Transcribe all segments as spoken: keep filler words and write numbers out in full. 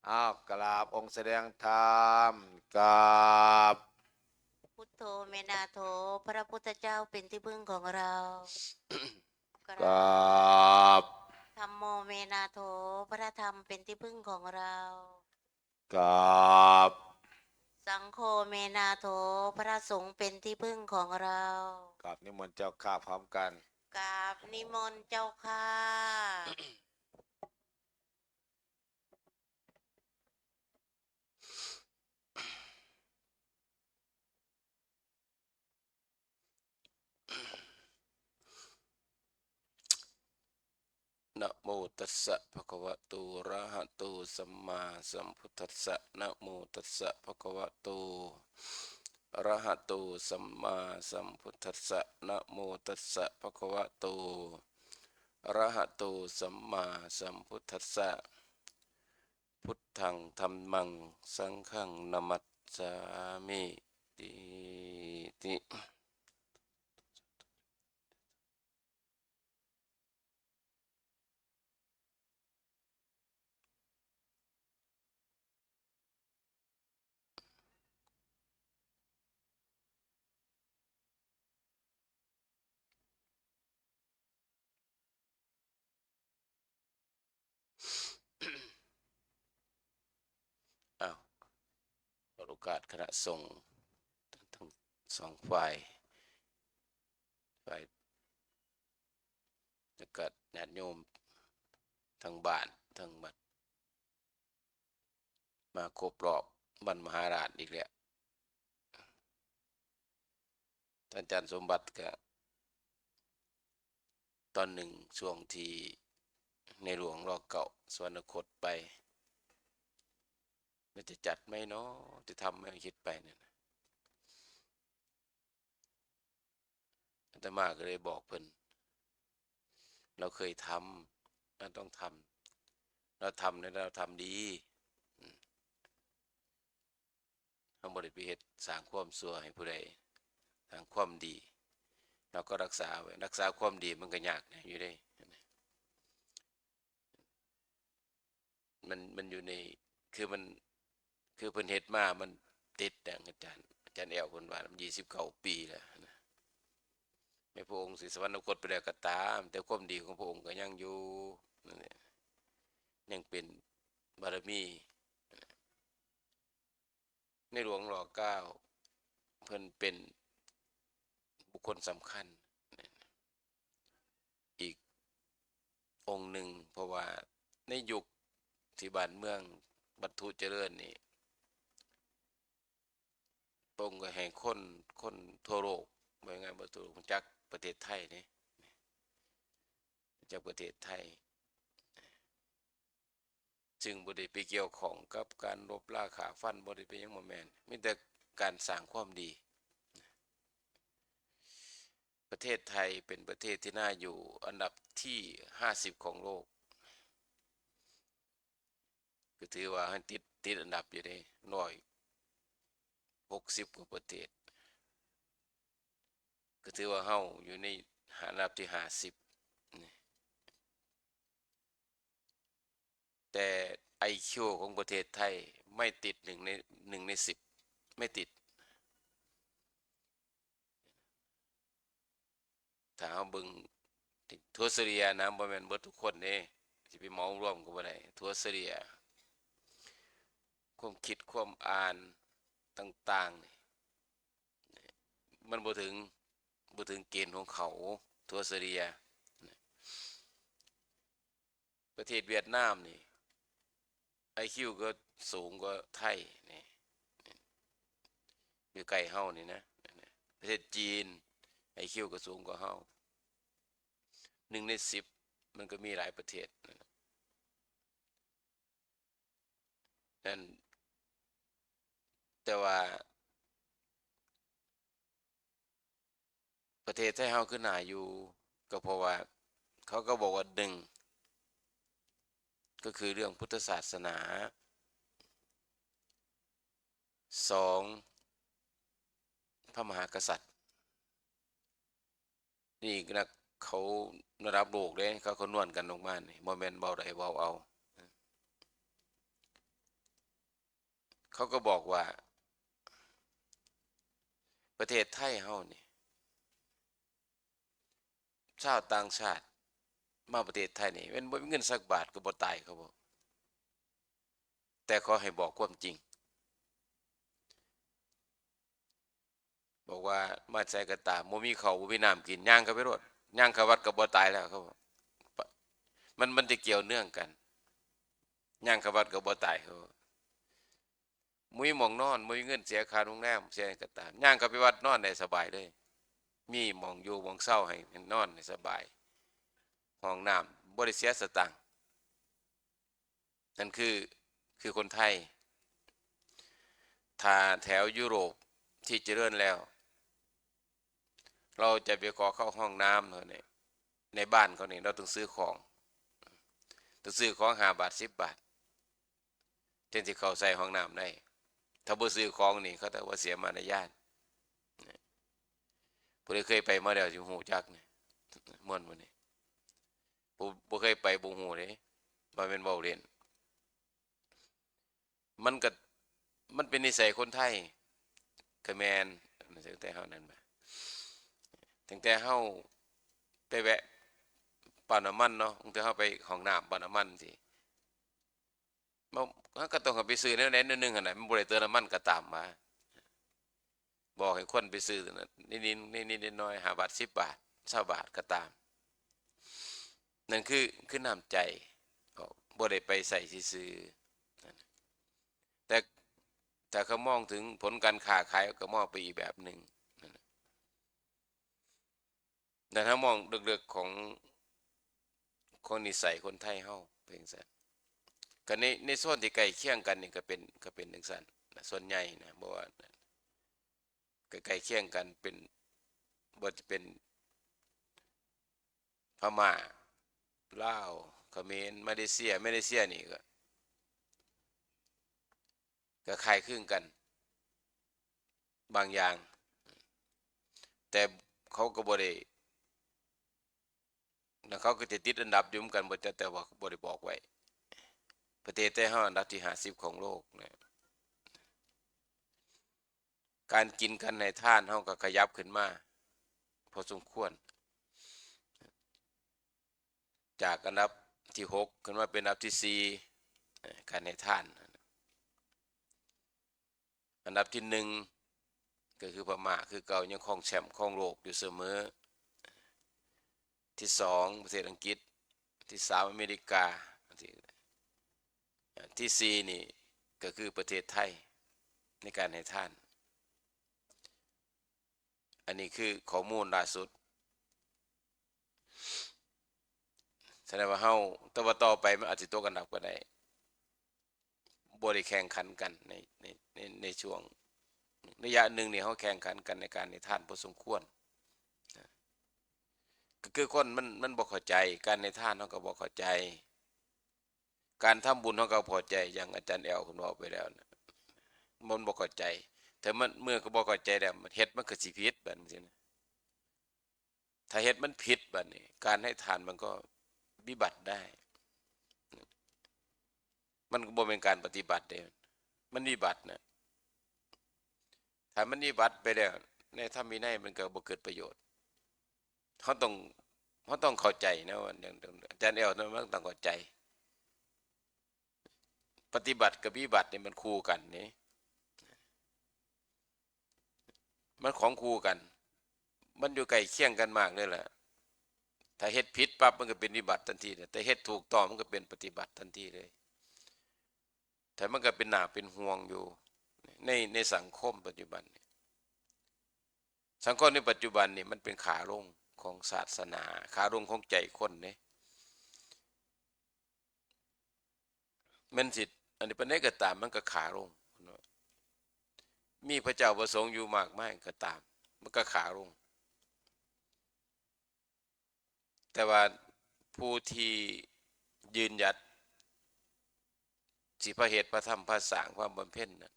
อ้าว กราบองค์แสดงธรรม กราบ พุทโธเมนาโถ พระพุทธเจ้าเป็นที่พึ่งของเรา กราบ ธัมโมเมนาโถ พระธรรมเป็นที่พึ่งของเรา กราบ สังโฆเมนาโถ พระสงฆ์เป็นที่พึ่งของเรา กราบนิมนต์เจ้าข้าพร้อมกัน กราบนิมนต์เจ้าข้า นะโมตัสสะภะคะวะโต อะระหะโต สัมมาสัมพุทธัสสะ นะโมตัสสะภะคะวะโต อะระหะโต สัมมาสัมพุทธัสสะ นะโมตัสสะภะคะวะโต อะระหะโต สัมมาสัมพุทธัสสะ พุทธัง ธัมมัง สังฆัง นะมัสสามิ ติ ติ อ้าว ขอโอกาสคณะสงฆ์ทั้งสองฝ่าย ฝ่าย แล้วก็ญาติโยมทั้งบ้านทั้งวัด มาครบรอบวันมหาราชอีกแล้ว ท่านอาจารย์สมบัติก็ ตอนหนึ่งช่วงที่ในหลวงรอเก้าสวรรคตไป มันจะจัดไหมเนาะ จะทำไหม คิดไปเนี่ยนะ อาตมาก็เลยบอกเพิ่น เราเคยทำ เราต้องทำ เราทำเนี่ย เราทำดี อืม เราบ่ได้ไปเฮ็ดสร้างความชั่วให้ผู้ใด สร้างความดี เราก็รักษาไว้ รักษาความดีมันก็ยากนะ อยู่ได้ มัน มันอยู่ใน คือมัน คือเพิ่นเฮ็ดมา มันติดนะ อาจารย์ อาจารย์แอลเพิ่นว่า มันยี่สิบเก้าปีแล้วนะ แม้พระองค์สิสวรรคตไปแล้วก็ตาม แต่ความดีของพระองค์ก็ยังอยู่ นั่นแหละ ยังเป็นบารมี ในหลวงรอเก้า เพิ่นเป็นบุคคลสำคัญ อีกองค์หนึ่ง เพราะว่าในยุคที่บ้านเมืองวัตถุเจริญนี่ พระองค์ก็ให้คน คนทั่วโลก ว่าง่ายๆ บ่ทั่วโลก รู้จักประเทศไทยนี่ รู้จักประเทศไทย ซึ่งบ่ได้ไปเกี่ยวข้องกับการลบราฆ่าฟัน บ่ได้ไปหยัง บ่แม่น มีแต่การสร้างความดี ประเทศไทยเป็นประเทศที่น่าอยู่ อันดับที่ห้าสิบของโลก ก็ถือว่าเฮาติด ติดอันดับอยู่เด้ ร้อยหกสิบกว่าประเทศ ก็ถือว่าเฮาอยู่ในอันดับที่ห้าสิบนี่ แต่ ไอคิว ของประเทศไทยไม่ติดหนึ่งใน หนึ่งในสิบ ไม่ติด ถ้าเฮาเบิ่งทั่วเฉลี่ยนะ บ่แม่นเบิดทุกคนเด้ สิไปเหมารวมก็บ่ได้ ทั่วเฉลี่ย ความคิดความอ่านต่างๆนี่ มันบ่ถึง บ่ถึงเกณฑ์ของเขา ทั่วเฉลี่ย ประเทศเวียดนามนี่ ไอคิว ก็สูงกว่าไทยนี่ อยู่ใกล้เฮานี่นะ ประเทศจีน ไอคิว ก็สูงกว่าเฮา หนึ่งในสิบ มันก็มีหลายประเทศ นั่น แต่ว่า ประเทศไทยเฮาคือน่าอยู่ ก็เพราะว่าเขาก็บอกว่า หนึ่ง ก็คือเรื่องพุทธศาสนา สอง พระมหากษัตริย์ นี่นักเขาระดับโลกเด้ เขาคำนวณกันออกมานี่ บ่แม่นเว้าได้เว้าเอา เขาก็บอกว่า ประเทศไทยเฮานี่ ชาวต่างชาติมาประเทศไทยนี่ แม่นบ่มีเงินสักบาทก็บ่ตาย เขาบอก แต่ขอให้บอกความจริง บอกว่ามาไสก็ตาม บ่มีข้าวบ่มีน้ำกิน ย่างเข้าไปโลด ย่างเข้าวัดก็บ่ตายแล้ว เขาบอก มัน มันจะเกี่ยวเนื่องกัน ย่างเข้าวัดก็บ่ตาย เขาบอก บ่มีหม่องนอน บ่มีเงินเสียค่าโรงแรม เสียหยังก็ตาม ย่างเข้าไปวัดนอนได้สบายเลย มีหม่องอยู่หม่องเซาให้นอนได้สบาย ห้องน้ำบ่ได้เสียสตางค์ นั่นคือ คือคนไทย ถ้าแถวยุโรปที่เจริญแล้ว เราจะไปขอเข้าห้องน้ำเขาเนี่ย ในบ้านเขานี่ เราต้องซื้อของ ต้องซื้อของห้าบาท สิบบาท จึงสิเข้าใส่ห้องน้ำได้ ถ้าบ่ซื้อของนี่ เขาเรียกว่าเสียมารยาท ผู้ใดเคยไปมาแล้วสิฮู้จักนี่ ม่วนบ่นี่ ผู้บ่เคยไปบ่ฮู้เด้ ว่าแม่นเว้าเล่น มันก็ มันเป็นนิสัยคนไทย ก็แม่น ตั้งแต่เฮานั่นมา ตั้งแต่เฮาไปแวะปั๊มน้ำมันเนาะ ตั้งแต่เฮาไปห้องน้ำปั๊มน้ำมันสิ มัน มันก็ต้องไปซื้อแนวใดแนวหนึ่งหั่นน่ะ มันบ่ได้เติมน้ำมันก็ตามว่า บอกให้คนไปซื้อนั่นนิดๆ นิดๆ น้อยๆ ห้าบาท สิบบาท ซาวบาทก็ตาม นั่นคือ คือน้ำใจ บ่ได้ไปใส่ซื่อๆ นั่นน่ะ แต่ แต่เขามองถึงผลการค้าขายก็มองไปอีกแบบหนึ่ง นั่นน่ะ แต่ถ้ามองลึกๆ ของ ของนิสัยคนไทยเฮาเป็นจั่งซั้น ก็ใน ในโซนที่ใกล้เคียงกันนี่ก็เป็น ก็เป็นจั่งซั้นนะ ส่วนใหญ่นะ บ่ว่า ก็ใกล้เคียงกัน เป็น บ่ว่าจะเป็นพม่า ลาว เขมร มาเลเซีย มาเลเซียนี่ก็ ก็คล้ายคลึงกัน บางอย่าง แต่เขาก็บ่ได้ แล้วเขาก็จะติดอันดับอยู่เหมือนกัน บ่ แต่ แต่ว่าบ่ได้บอกไว้ ประเทศไทยเฮาอันดับที่ห้าสิบของโลกนะ การกินการให้ทานเฮาก็ขยับขึ้นมาพอสมควร จากอันดับที่หกขึ้นมาเป็นอันดับที่สี่ เอ่อ การให้ทาน อันดับที่หนึ่งก็คือพม่าคือเก่า ยังครองแชมป์ครองโลกอยู่เสมอ ที่สองประเทศอังกฤษ ที่สามอเมริกา ที่ ที่สี่นี่ก็คือประเทศไทยในการให้ทาน อันนี้คือข้อมูลล่าสุด แสดงว่าเฮา แต่ว่าต่อไปมันอาจสิตกอันดับก็ได้ บ่ได้แข่งขันกันใน ใน ใน ในช่วงระยะหนึ่งนี่ เฮาแข่งขันกันในการให้ทานพอสมควรนะ ก็คือคนมัน มันบ่เข้าใจ การให้ทานเฮาก็บ่เข้าใจ การทำบุญเฮาก็บ่เข้าใจ อย่างอาจารย์แอลเพิ่นเว้าไปแล้วนะ มันบ่เข้าใจ แต่มัน เมื่อก็บ่เข้าใจแล้ว มันเฮ็ดมันก็สิผิดบัดนี้นะ ถ้าเฮ็ดมันผิดบัดนี้ การให้ทานมันก็วิบัติได้ มันก็บ่เป็นการปฏิบัติเด้ มันวิบัตินะ ถ้ามันวิบัติไปแล้ว ในธรรมวินัยมันก็บ่เกิดประโยชน์ เฮาต้อง เฮาต้องเข้าใจนะว่า อย่าง อย่างอาจารย์แอลนะ มันต้องเข้าใจ ปฏิบัติกับวิบัตินี่มันคู่กันนี่ มันของคู่กัน มันอยู่ใกล้เคียงกันมากเลยแหละ ถ้าเฮ็ดผิดปั๊บมันก็เป็นวิบัติทันทีเลย แต่เฮ็ดถูกต้องมันก็เป็นปฏิบัติทันทีเลย แต่มันก็เป็นหน้าเป็นห่วงอยู่ ใน ในสังคมปัจจุบันนี่ สังคมในปัจจุบันนี่มันเป็นขาลงของศาสนา ขาลงของใจคนเนี่ย แม่นสิ อันนี้ปานใดก็ตาม มันก็ขาลงเนาะ มีพระเจ้าประสงค์อยู่มากมายก็ตาม มันก็ขาลง แต่ว่าผู้ที่ยืนหยัด สิพระเฮ็ดพระธรรมพระสร้างความบำเพ็ญน่ะ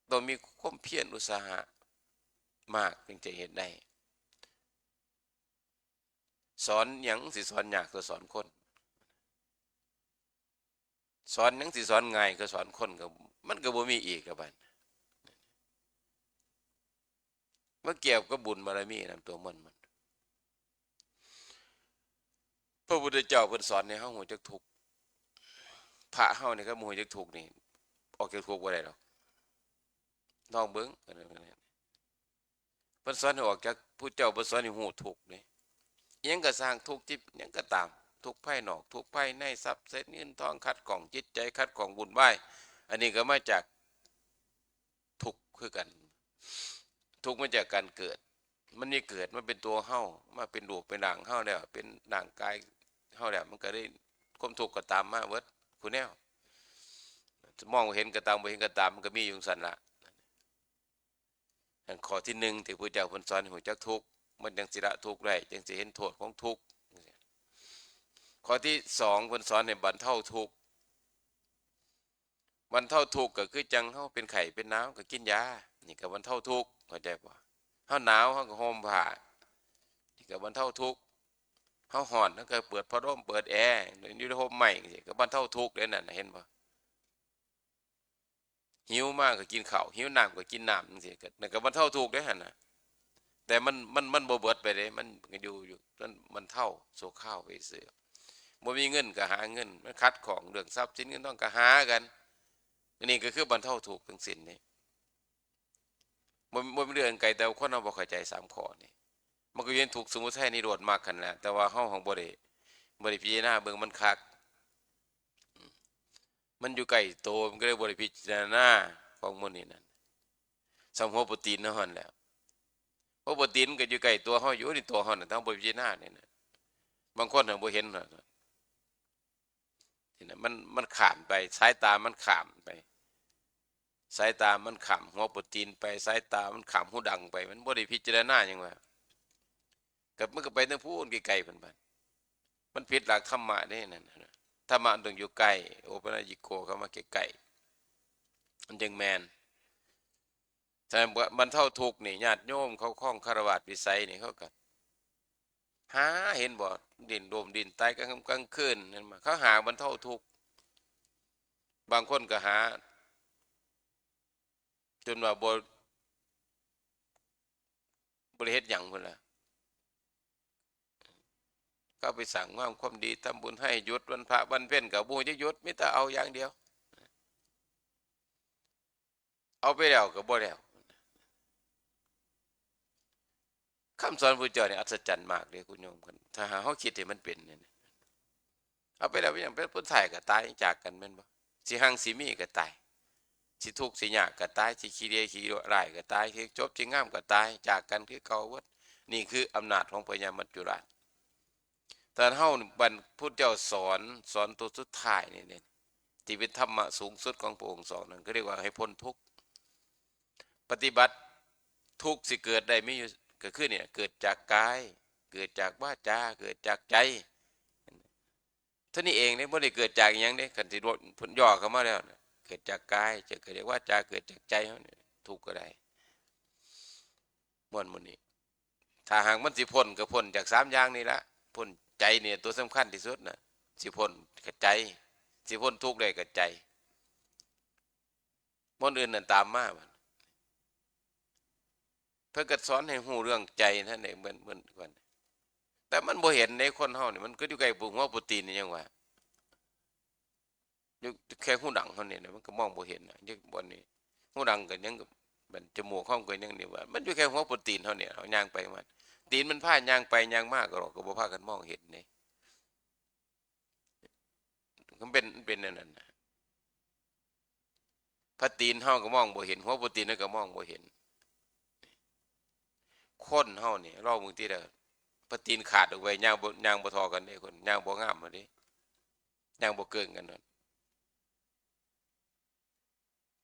ต้องมีความเพียรอุตสาหะมากจึงจะเฮ็ดได้ สอนหยังสิสอนยากกว่าสอนคน ส สอนหยังสิสอนง่ายก็สอนคนก็ มันก็บ่มีอีกละบัด มาเกี่ยวกับบุญบารมีนำตัวมัน มัน พระพุทธเจ้าเพิ่นสอนให้เฮาฮู้จักทุกข์ พระเฮานี่ก็บ่ฮู้จักทุกข์นี่ ออกจากทุกข์บ่ได้ดอก ลองเบิ่ง เพิ่นสอนให้ออกจาก พุทธเจ้าเพิ่นสอนให้ฮู้ทุกข์นี่ อิหยังก็ซ่าง ทุกข์ที่หยังก็ตาม ทุกข์ภายนอก ทุกข์ภายใน ทรัพย์สินเงินทอง ขัดข้องจิตใจ ขัดข้องวุ่นวาย อันนี้ก็มาจากทุกข์คือกัน ทุกข์มาจากการเกิด มันมีเกิดมาเป็นตัวเฮา มาเป็นรูปเป็นร่างเฮาแล้ว เป็นร่างกายเฮาแล้ว มันก็ได้ความทุกข์ก็ตามมาเบิดคู่แนว มองเห็นก็ตาม บ่เห็นก็ตาม มันก็มีอยู่จั่งซั้นละ อันข้อที่หนึ่งที่พระเจ้าเพิ่นสอนให้รู้จักทุกข์ มันจั่งสิละทุกข์ได้ จั่งสิเห็นโทษของทุกข์ ข้อที่สองเพิ่นสอนให้บรรเทาทุกข์ บรรเทาทุกข์ก็คือจั่งเฮาเป็นไข้เป็นหนาวก็กินยา นี่ก็บรรเทาทุกข์ เข้าใจบ่ เฮาหนาวเฮาก็ห่มผ้า นี่ก็บรรเทาทุกข์ เฮาร้อนเฮาก็เปิดพัดลมเปิดแอร์ อยู่ในร่มไม้จั่งซี้ ก็บรรเทาทุกข์เด้นั่นน่ะ เห็นบ่ หิวมาก็กินข้าว หิวน้ำก็กินน้ำจั่งซี้ ก็ นั่นก็บรรเทาทุกข์เด้หั่นน่ะ แต่มัน มัน มันบ่เบิดไปเด้ มันก็อยู่ อยู่ มันบรรเทาชั่วคราวไปซื่อ บ่มีเงินก็หาเงิน มันขัดข้องเรื่องทรัพย์สินเงินทองก็หากัน อันนี้ก็คือบรรเทาทุกข์ทั้งสิ้นนี่ บ่ บ่มีเรื่องไกล แต่ว่าคนเฮาบ่เข้าใจสามข้อนี่ มันก็อยู่ในทุกข์สมุทัยนิโรธมรรคหั่นแหละ แต่ว่าเฮาหั้นบ่ได้ บ่ได้พิจารณาเบิ่งมันคัก มันอยู่ใกล้โต มันก็เลยบ่ได้พิจารณาของหมู่นี้นั่น ส่ำหัวปวดตีนเฮาหั่นแหละ หัวปวดตีนมันก็อยู่ใกล้ตัวเฮาอยู่ นี่ตัวเฮาน่ะ แต่เฮาบ่พิจารณานี่นะ บางคนน่ะบ่เห็นน่ะ นี่นะ มัน มันข้ามไป สายตามันข้ามไป สายตามันข้ามหัวปวดตีนไป สายตามันข้ามหูดังไป มันบ่ได้พิจารณาหยังว่า ก็มันก็ไปทางพู้นไกลๆ เพิ่นบัด มันผิดหลักธรรมะเด้นั่นน่ะ ธรรมะมันต้องอยู่ใกล้ โอปัญญิโก เข้ามาใกล้ๆ มันจึงแม่น ถ้าบรรเทาทุกข์นี่ ญาติโยมเขาครองฆราวาสวิสัยนี่ เขาก็หา เห็นบ่ ดิ้นรนดิ้นตายกลางค่ำกลางคืน เห็นบ่ เขาหาบรรเทาทุกข์ บางคนก็หา จนว่าบ่ บ่ได้เฮ็ดหยังพุ้นล่ะ เขาไปสร้างงามความดี ทำบุญให้ หยุดวันพระวันเพ็ญก็บ่ฮู้จักหยุด มีแต่เอาอย่างเดียว เอาไปแล้วก็บ่แล้ว คำสอนพระเจ้านี่อัศจรรย์มากเด้คุณโยม ถ้าหากเฮาคิดให้มันเป็นเนี่ย เอาไปแล้วเป็นหยัง เป็น สุดท้ายก็ตายจากกันแม่นบ่ สิฮังสิมีก็ตาย สิทุกข์สิยากก็ตาย สิขี้เดียขี้ร้ายก็ตาย สิจบสิงามก็ตาย จากกันคือเก่าเบิด นี่คืออำนาจของพญามัจจุราช แต่เฮานี่ บรร พุทธเจ้าสอน สอนตัวสุดท้ายนี่เนี่ย ที่เป็นธรรมะสูงสุดของพระองค์สอนนั่น ก็เรียกว่าให้พ้นทุกข์ ปฏิบัติ ทุกข์สิเกิดได้มีอยู่ ก็คือเนี่ย เกิดจากกาย เกิดจากวาจา เกิดจากใจ เท่านี้เองเนี่ย บ่ได้เกิดจากอิหยังเด้ คันสิลด ย่อเข้ามาแล้วน่ะ เกิดจากกาย จะเกิดจากวาจา เกิดจากใจเฮาเนี่ย ทุกข์ก็ได้ ม่วนหมู่นี้ ถ้าหากมันสิพ้นก็พ้นจากสามอย่างนี่ละ พ้นใจเนี่ยตัวสำคัญที่สุดน่ะ สิพ้นก็ใจ สิพ้นทุกข์ได้ก็ใจ ม่วนอื่นนั่นตามมาบัด เพิ่นก็สอนให้ฮู้เรื่องใจนั่นเอง เหมือน เหมือนกัน แต่มันบ่เห็นในคนเฮานี่ มันก็อยู่ใกล้หัวปวดตีนนี่ยังว่า อยู่แค่หูดังเฮานี่นะ มันก็มองบ่เห็นน่ะ อยู่บ่อนนี่ หูดังก็ยัง บัดจมูกเฮาก็ยังนี่ว่า มันอยู่แค่หัวปวดตีนเฮานี่ เฮาย่างไปมา ตีนมันพาย่างไปย่างมาก็ ก็บ่พากันมองเห็นนี่ มันเป็น มันเป็นแนวนั้นน่ะ พระตีนเฮาก็มองบ่เห็น หัวปวดตีนเฮาก็มองบ่เห็น คนเฮานี่ ลองเบิ่งติเด้อ พระตีนขาดออกไป ย่างบ่ ย่างบ่ท่อกันเด้ คน ย่างบ่งามเด้ ย่างบ่เกิ่งกันนั่น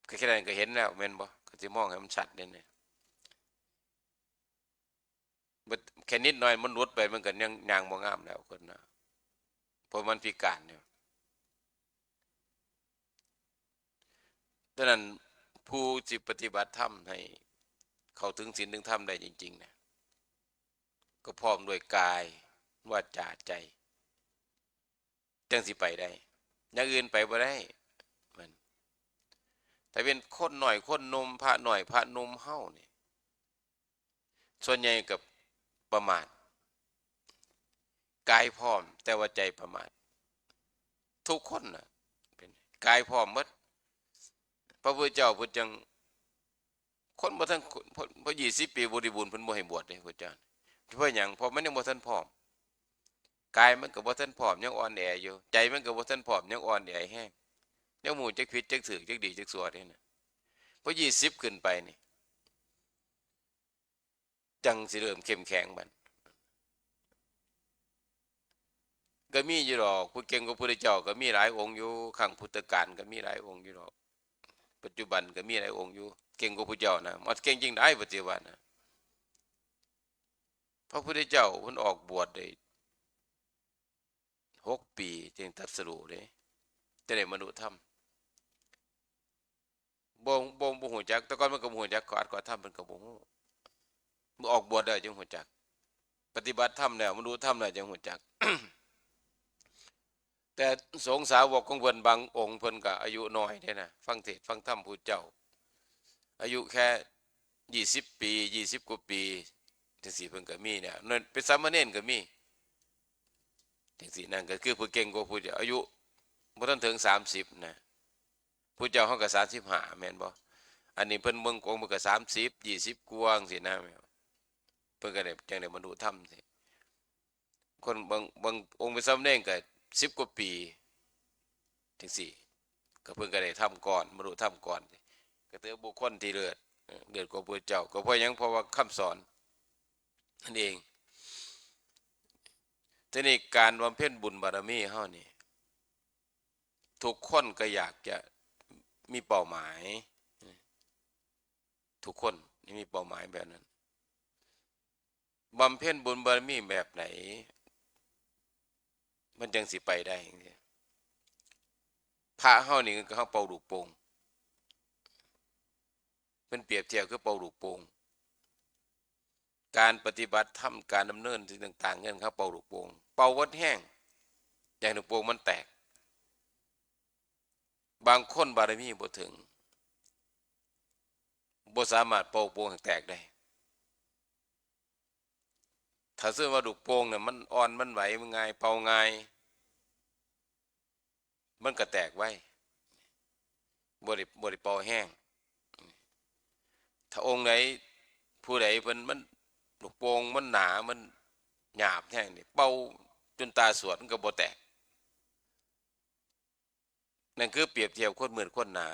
ก็แค่นั้นก็เห็นแล้วแม่นบ่ ก็สิมองให้มันชัดเด้เนี่ย บัดแค่นิดหน่อยมันหลุดไป มันก็ยังย่างบ่งามแล้วคนน่ะ เพราะมันพิการเนี่ย ดังนั้นผู้สิปฏิบัติธรรมให้เข้าถึงศีลถึงธรรมได้จริงๆ นะ ก็พร้อมด้วยกาย วาจา ใจ จั่งสิไปได้ อย่างอื่นไปบ่ได้ ถ้าเป็นคนน้อยคนหนุ่ม พระน้อยพระหนุ่มเฮานี่ ส่วนใหญ่ก็ประมาท กายพร้อมแต่ว่าใจประมาท ทุกคนน่ะ เป็น กายพร้อมหมด พระพุทธเจ้าเพิ่นจัง คนบ่ทัน พอ พอยี่สิบปีบริบูรณ์เพิ่นบ่ให้บวชเด้ พระเจ้า เพราะหยัง เพราะมันยังบ่ทันพร้อม กายมันก็บ่ทันพร้อม ยังอ่อนแออยู่ ใจมันก็บ่ทันพร้อม ยังอ่อนแอแฮง ยังบ่ฮู้จักผิดจักถูก จักดีจักชั่วเด้นะ พอยี่สิบขึ้นไปนี่ จั่งสิเริ่มเข้มแข็งบัด ก็มีอยู่ดอก ผู้เก่งกว่าพุทธเจ้าก็มีหลายองค์อยู่ ครั้งพุทธกาลก็มีหลายองค์อยู่ดอก ปัจจุบันก็มีหลายองค์อยู่ เก่งกว่าพุทธเจ้านะ มันเก่งจั่งใดปัจจุบันนะ พระพุทธเจ้าเพิ่นออกบวชได้หกปีจึงตรัสรู้เด้ จะได้บรรลุธรรม บ่ บ่ บ่ฮู้จัก แต่ก่อนมันก็บ่ฮู้จัก ก็อัดก็ธรรมมันก็บ่ฮู้ เมื่อออกบวชแล้วจึงฮู้จัก ปฏิบัติธรรมแล้ว บรรลุธรรมแล้วจึงฮู้จัก แต่สงฆ์สาวกของเพิ่นบางองค์เพิ่นก็อายุน้อยเด้นะ ฟังเทศน์ฟังธรรมพุทธเจ้า อายุแค่ยี่สิบปี ยี่สิบกว่าปี จั่งซี้เพิ่นก็มีเนี่ย นั่นเป็นสามเณรก็มี จั่งซี้ นั่นก็คือผู้เก่งกว่าพุทธเจ้า อายุบ่ทันถึงสามสิบนะ พุทธเจ้าเฮาก็สามสิบห้า แม่นบ่ อันนี้เพิ่นเบิ่งกงเพิ่นก็สามสิบ ยี่สิบกว่าจั่งซี้นะ เพิ่นก็ได้ จั่งได้บรรลุธรรมซี้ คนบาง บางองค์เป็นสามเณรก็สิบกว่าปี จั่งซี้ ก็เพิ่นก็ได้ธรรมก่อน บรรลุธรรมก่อน ก็ถือบุคคลที่เลิศ เออ เลิศกว่าพุทธเจ้า ก็เพราะหยัง เพราะว่าคำสอนนั่นเอง ทีนี้การบำเพ็ญบุญบารมีเฮานี่ ทุกคนก็อยากจะมีเป้าหมาย ทุกคนนี่มีเป้าหมายแบบนั้น บำเพ็ญบุญบารมีแบบไหน มันจั่งสิไปได้จั่งซี้ พระเฮานี่คือเฮาเป่าลูกโป่ง เพิ่นเปรียบเทียบคือเป่าลูกโป่ง การปฏิบัติธรรม การดำเนินสิ่งต่างๆ เนี่ย เฮาเป่าลูกโป่ง เป่าหมดแฮง อยากให้ลูกโป่งมันแตก บางคนบารมีบ่ถึง บ่สามารถเป่าลูกโป่งให้แตกได้ ถ้าสมมุติว่าลูกโป่งเนี่ยมันอ่อน มันไหว มันง่าย เป่าง่าย มันก็แตกไว บ่ได้ บ่ได้เป่าแฮง ถ้าองค์ใด ผู้ใดเพิ่น มัน ลูกโป่งมันหนา มันหยาบแฮงนี่ เป่าจนตาสวดมันก็บ่แตก นั่นคือเปรียบเทียบคนมืดคนหนา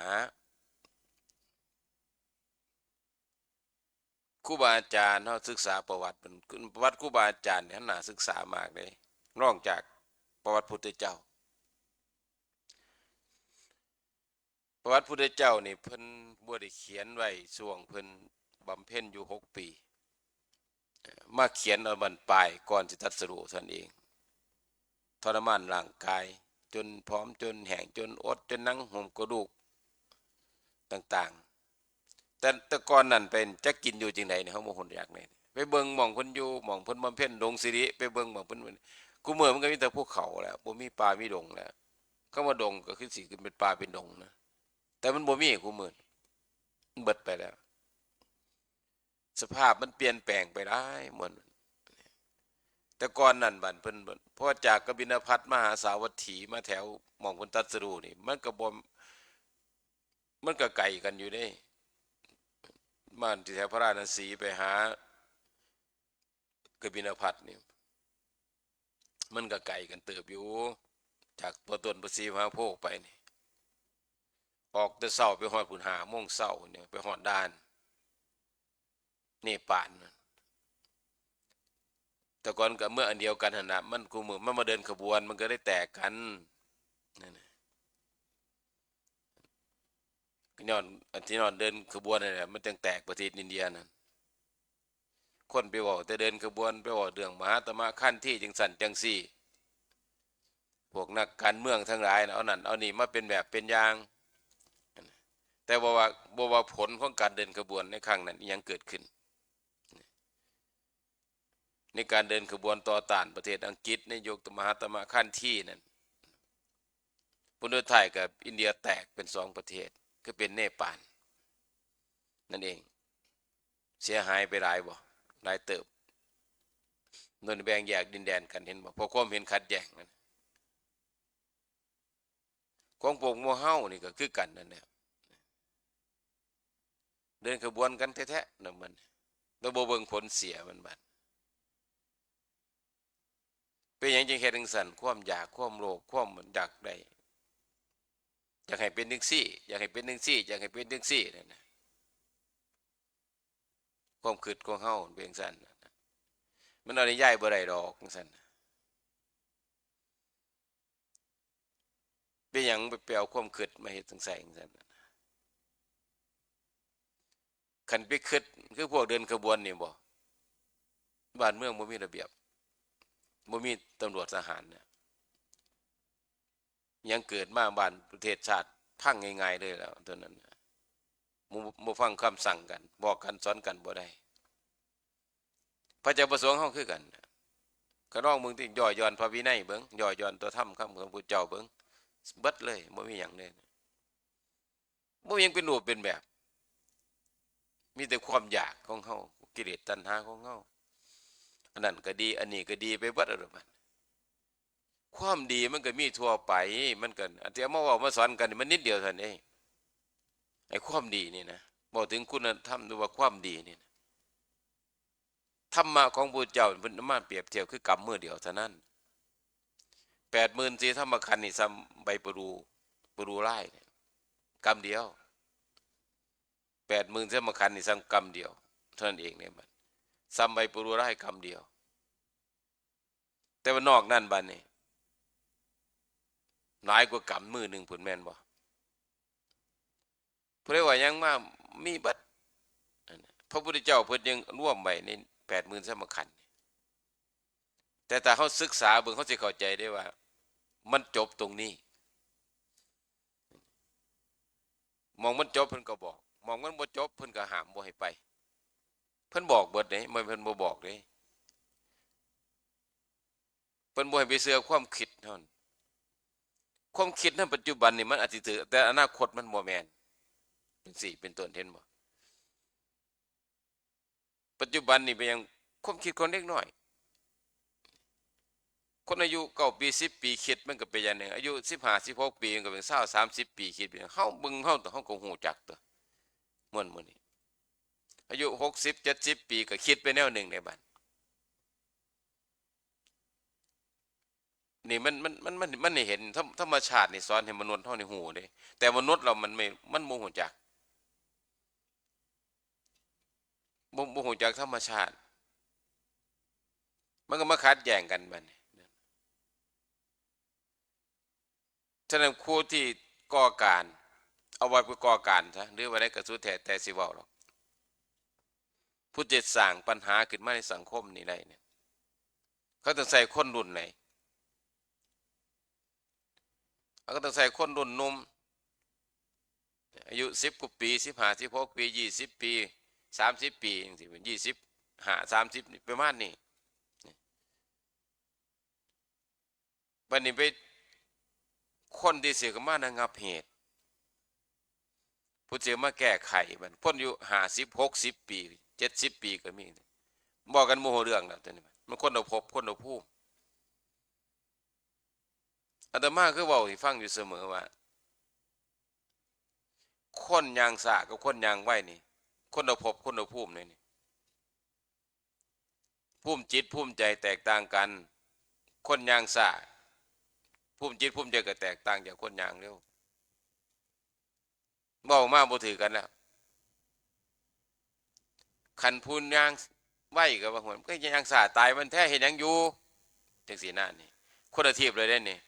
ครูบาอาจารย์เฮาศึกษาประวัติเพิ่น ประวัติครูบาอาจารย์เนี่ยน่าศึกษามากเลย รองจากประวัติพุทธเจ้า ประวัติพุทธเจ้านี่เพิ่นบ่ได้เขียนไว้ช่วงเพิ่นบำเพ็ญอยู่หกปี มาเขียนเอาบั้นปลายก่อนสิตรัสรู้เท่านั้นเอง ทรมานร่างกาย จนผอม จนแห้ง จนอด จนหนังหุ้มกระดูกต่างๆ แต่ แต่ก่อนนั้นเป็นจักกินอยู่จั่งใดนี่ เฮาบ่ฮู้จักนี่ ไปเบิ่งหม่องเพิ่นอยู่ หม่องเพิ่นบำเพ็ญ ดงสิริ ไปเบิ่งหม่องเพิ่น คุมื้อมันก็มีแต่ภูเขาแหละ บ่มีป่ามีดงแล้ว คำว่าดงก็คือสิขึ้นเป็นป่าเป็นดงนะ แต่มันบ่มีคุมื้อ มันเบิดไปแล้ว สภาพมันเปลี่ยนแปลงไปหลายหม่อง แต่ก่อนนั้นบัดเพิ่น พอจากกบิลพัสดุ์มาหาสาวัตถี มาแถวหม่องเพิ่นตรัสรู้นี่ มันก็บ่ มันก็ไกลกันอยู่เด้ มาที่แถวพาราณสีไปหากบิลพัสดุ์นี่ มันก็ไกลกันเติบอยู่ จากพระต้นพระศรีมหาโพธิ์ไปนี่ ออกแต่เช้าไปฮอดพุ้น ห้าโมงเช้าเนี่ย ไปฮอดด่านเนปาลนั่น แต่ก่อนก็เมืองอันเดียวกันหั่นน่ะ มันคุมื้อมันมาเดินขบวน มันก็ได้แตกกัน นั่นน่ะ ก็ย้อน อันที่ย้อนเดินขบวนนั่นแหละ มันจั่งแตกประเทศอินเดียนั่น คนไปเว้าแต่เดินขบวน ไปเว้าเรื่องมหาตมะขันธีจั่งซั้นจั่งซี้ พวกนักการเมืองทั้งหลายน่ะ เอานั่นเอานี่มาเป็นแบบเป็นอย่าง แต่บ่ว่า บ่ว่าผลของการเดินขบวนในครั้งนั้นอิหยังเกิดขึ้น ในการเดินขบวนต่อต้านประเทศอังกฤษในยุคมหาตมะขันธีนั่น ผลสุดท้ายก็อินเดียแตกเป็นสองประเทศ คือเป็นเนปาลนั่นเอง เสียหายไปหลายบ่ หลายเติบ โดนแบ่งแยกดินแดนกัน เห็นบ่ เพราะความเห็นขัดแย้งนั่น ของพวกหมู่เฮานี่ก็คือกันนั่นแหละ เดินขบวนกันแท้ๆนะมัน แต่บ่เบิ่งผลเสียมันบัด เป็นหยังจึงเฮ็ดจั่งซั้น ความอยาก ความโลภ ความอยากได้ อยากให้เป็นจั่งซี้ อยากให้เป็นจั่งซี้ อยากให้เป็นจั่งซี้นั่นน่ะ ความคิดของเฮามันเป็นจั่งซั้นน่ะ มันเอานิยายบ่ได้ดอกจั่งซั้นน่ะ เป็นหยังไป ไปเอาความคิดมาเฮ็ดจั่งใส่จั่งซั้นน่ะ คันไปคิดคือพวกเดินขบวนนี่บ่ บ้านเมืองบ่มีระเบียบ บ่มีตำรวจทหารเนี่ย ยังเกิดมาบ้านประเทศชาติพังง่ายๆเลยแล้ว ตัวนั้นน่ะ บ่ บ่ฟังคำสั่งกัน บอกกันสอนกันบ่ได้ พระเจ้าประสงค์เฮาคือกัน ก็ลองเบิ่งติ ย่อหย่อนพระวินัยเบิ่ง ย่อหย่อนตัวธรรมคำของพระพุทธเจ้าเบิ่ง เบิดเลย บ่มีหยังเลย บ่มีหยังเป็นรูปเป็นแบบ มีแต่ความอยากของเฮา กิเลสตัณหาของเฮา อันนั้นก็ดี อันนี้ก็ดีไปเบิดแล้วบัด ความดีมันก็มีทั่วไป มันก็ อันที่เอามาเว้ามาสอนกันนี่มันนิดเดียวเท่านั้นเอง ไอ้ความดีนี่นะ เว้าถึงคุณธรรมหรือว่าความดีนี่นะ ธรรมะของพระพุทธเจ้าเพิ่นเอามาเปรียบเทียบคือกำมือเดียวเท่านั้น แปดหมื่นสี่ธรรมขันธ์นี่ส่ำใบปรู ปรูลายเนี่ย กำเดียว แปดหมื่นธรรมขันธ์นี่ส่ำกำเดียว เท่านั้นเองเนี่ยมัน ส่ำใบปรูลายกำเดียว แต่ว่านอกนั้นบัดนี้ หลายกว่ากำมือหนึ่งพุ้นแม่นบ่ ผู้ใดว่าหยังมา มีเบิด พระพุทธเจ้าเพิ่นยังรวมไว้ในแปดหมื่นธรรมขันธ์ แต่ถ้าเฮาศึกษาเบิ่ง เฮาสิเข้าใจได้ว่า มันจบตรงนี้ หม่องมันจบเพิ่นก็บอก หม่องมันบ่จบเพิ่นก็ห้ามบ่ให้ไป เพิ่นบอกเบิดเด้ บ่แม่นเพิ่นบ่บอกเด้ เพิ่นบ่ให้ไปเชื่อความคิดเท่านั้น ความคิดในปัจจุบันนี่มันอาจสิถืก แต่อนาคตมันบ่แม่น จั่งซี้เป็นต้น เห็นบ่ ปัจจุบันนี่เป็นหยัง ความคิดของเด็กน้อย คนอายุเก้าปี สิบปี คิดมันก็เป็นอย่างหนึ่ง อายุสิบห้า สิบหกปี มันก็เป็นซาว สามสิบปี คิดเป็นอย่าง เฮาเบิ่งเฮา เฮาก็ฮู้จักตั๊ว ม่วนมื้อนี้ อายุหกสิบ เจ็ดสิบปี ก็คิดไปแนวหนึ่งในบัด นี่มัน มัน มัน มัน มันให้เห็นธรรม- ธรรมชาตินี่สอนให้มนุษย์เฮานี่ฮู้เด้ แต่มนุษย์เรามันไม่ มันบ่ฮู้จัก บ่ บ่ฮู้จักธรรมชาติ มันก็มาขัดแย้งกันบัดนี้ ฉะนั้นผู้ที่ก่อการ เอาไว้ไปก่อการซะ หรือว่าได้กระสุดแท้แต่สิเว้าหรอก ผู้จะสร้างปัญหาขึ้นมาในสังคมนี่ได้เนี่ย เขาต้องใส่คนรุ่นไหน เขาก็ต้องใส่คนรุ่นหนุ่ม อายุสิบกว่าปี สิบห้า สิบหกปี ยี่สิบปี สามสิบปี จั่งซี้ ยี่สิบห้า สามสิบ นี่ ประมาณนี้ บัดนี้ไป คนที่สิเข้ามาระงับเหตุ ผู้สิมาแก้ไขมัน คนอายุห้าสิบ หกสิบปี เจ็ดสิบปีก็มี เว้ากันบ่ฮู้เรื่องแล้ว ตอนนี้มันคนละภพ คนละภูมิ อาตมาคือเว้าให้ฟังอยู่เสมอว่า คนย่างช้ากับคนย่างไวนี่ คนละภพ คนละภูมิเลยนี่ ภูมิจิต ภูมิใจแตกต่างกัน คนย่างช้า ภูมิจิต ภูมิใจก็แตกต่างจากคนย่างเร็ว เว้ามาบ่ถืกกันแล้ว คันผู้ย่างไวก็ว่า "โหย มันก็ย่างช้าตายมันแท้ เฮ็ดหยังอยู่" จั่งซี้นะ นี่ คนละทีบเลยเด้นี่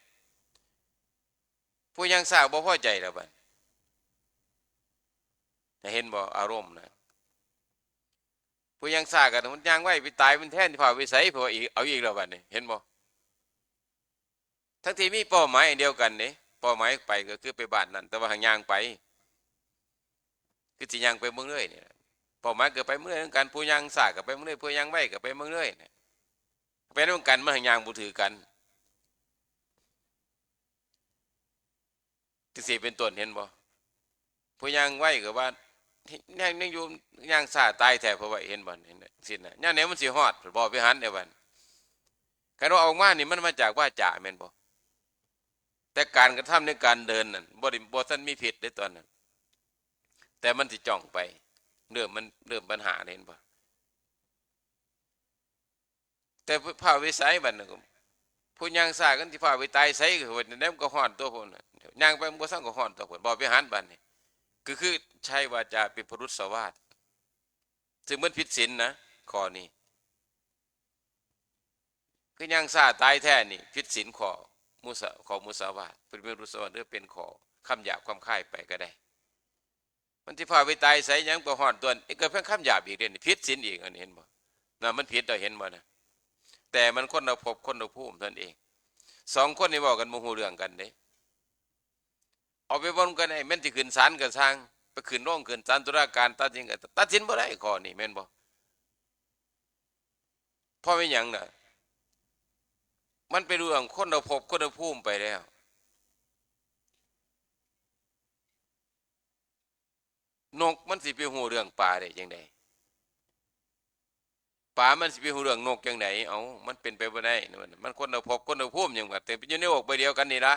ผู้ย่างช้าบ่พอใจแล้วบัด เห็นบ่ อารมณ์นะ ผู้ย่างช้าก็ "มันย่างไวไปตายมันแท้ สิฟ้าวไปไส" เพราะว่าอีก เอาอีกแล้วบัดนี้ เห็นบ่ ทั้งที่มีเป้าหมายอันเดียวกันเด้ เป้าหมายไปก็คือไปบ้านนั่น แต่ว่าหากย่างไป คือสิย่างไปเมืองเลยนี่ล่ะ เป้าหมายก็ไปเมืองเลยคือกัน ผู้ย่างช้าก็ไปเมืองเลย ผู้ย่างไวก็ไปเมืองเลยนี่ ไปนำกัน มันหากย่างบ่ถืกกัน จั่งซี้เป็นต้น เห็นบ่ ผู้ย่างไวก็ว่า แฮงยังอยู่ ย่างช้าตายแท้ เพราะว่าเห็นบ่ เห็นสินะ ย่างไหนมันสิฮอด บ่ไปหันได้บัด คันว่าออกมานี่มันมาจากวาจาแม่นบ่ แต่การกระทำในการเดินนั่น บ่ได้ บ่ทันมีพิษเด้ตอนนั้น แต่มันสิจ้องไป เริ่มมัน เริ่มปัญหา เห็นบ่ แต่พระวิสัยบัดนั้นก็ ผู้ย่างช้ากันสิพาไปตายไส ก็ว่าแนมก็ฮอดตัวพุ่นน่ะ ย่างไปมันก็สั่งก็ฮอดตัวพุ่น บ่ไปหันบัดนี้ ก็คือใช้วาจาเป็นพรุสวาท ซึ่งมันผิดศีลนะ ข้อนี้ คือย่างช้าตายแท้นี่ ผิดศีลข้อมุสา ข้อมุสาวาท เป็นพรุสวาท หรือเป็นข้อคำหยาบคำคายไปก็ได้ มันสิพาไปตายไส หยังก็ฮอดตัว อีกก็เพียงคำหยาบอีกเด้นี่ ผิดศีลอีก อันนี้เห็นบ่ นะ มันผิด เราเห็นบ่นะ แต่มันคนละภพคนละภูมิเท่านั้นเอง สองคนนี่เว้ากันบ่ฮู้เรื่องกันเด้ เอาไปเว้ากัน ไอ้แม่นสิขึ้นศาลก็ซ่าง ไปขึ้นโรงขึ้นศาลตุลาการ ตัดสินก็ตัดสินบ่ได้ ข้อนี้แม่นบ่ เพราะเป็นหยังน่ะ มันเป็นเรื่องคนละภพคนละภูมิไปแล้ว นกมันสิไปฮู้เรื่องปลาได้จั่งใด ปลามันสิไปฮู้เรื่องนกจั่งใด เอ้า มันเป็นไปบ่ได้นะ มัน มันคนละภพคนละภูมิหยังว่า แต่อยู่ในโลกใบเดียวกันนี่ละ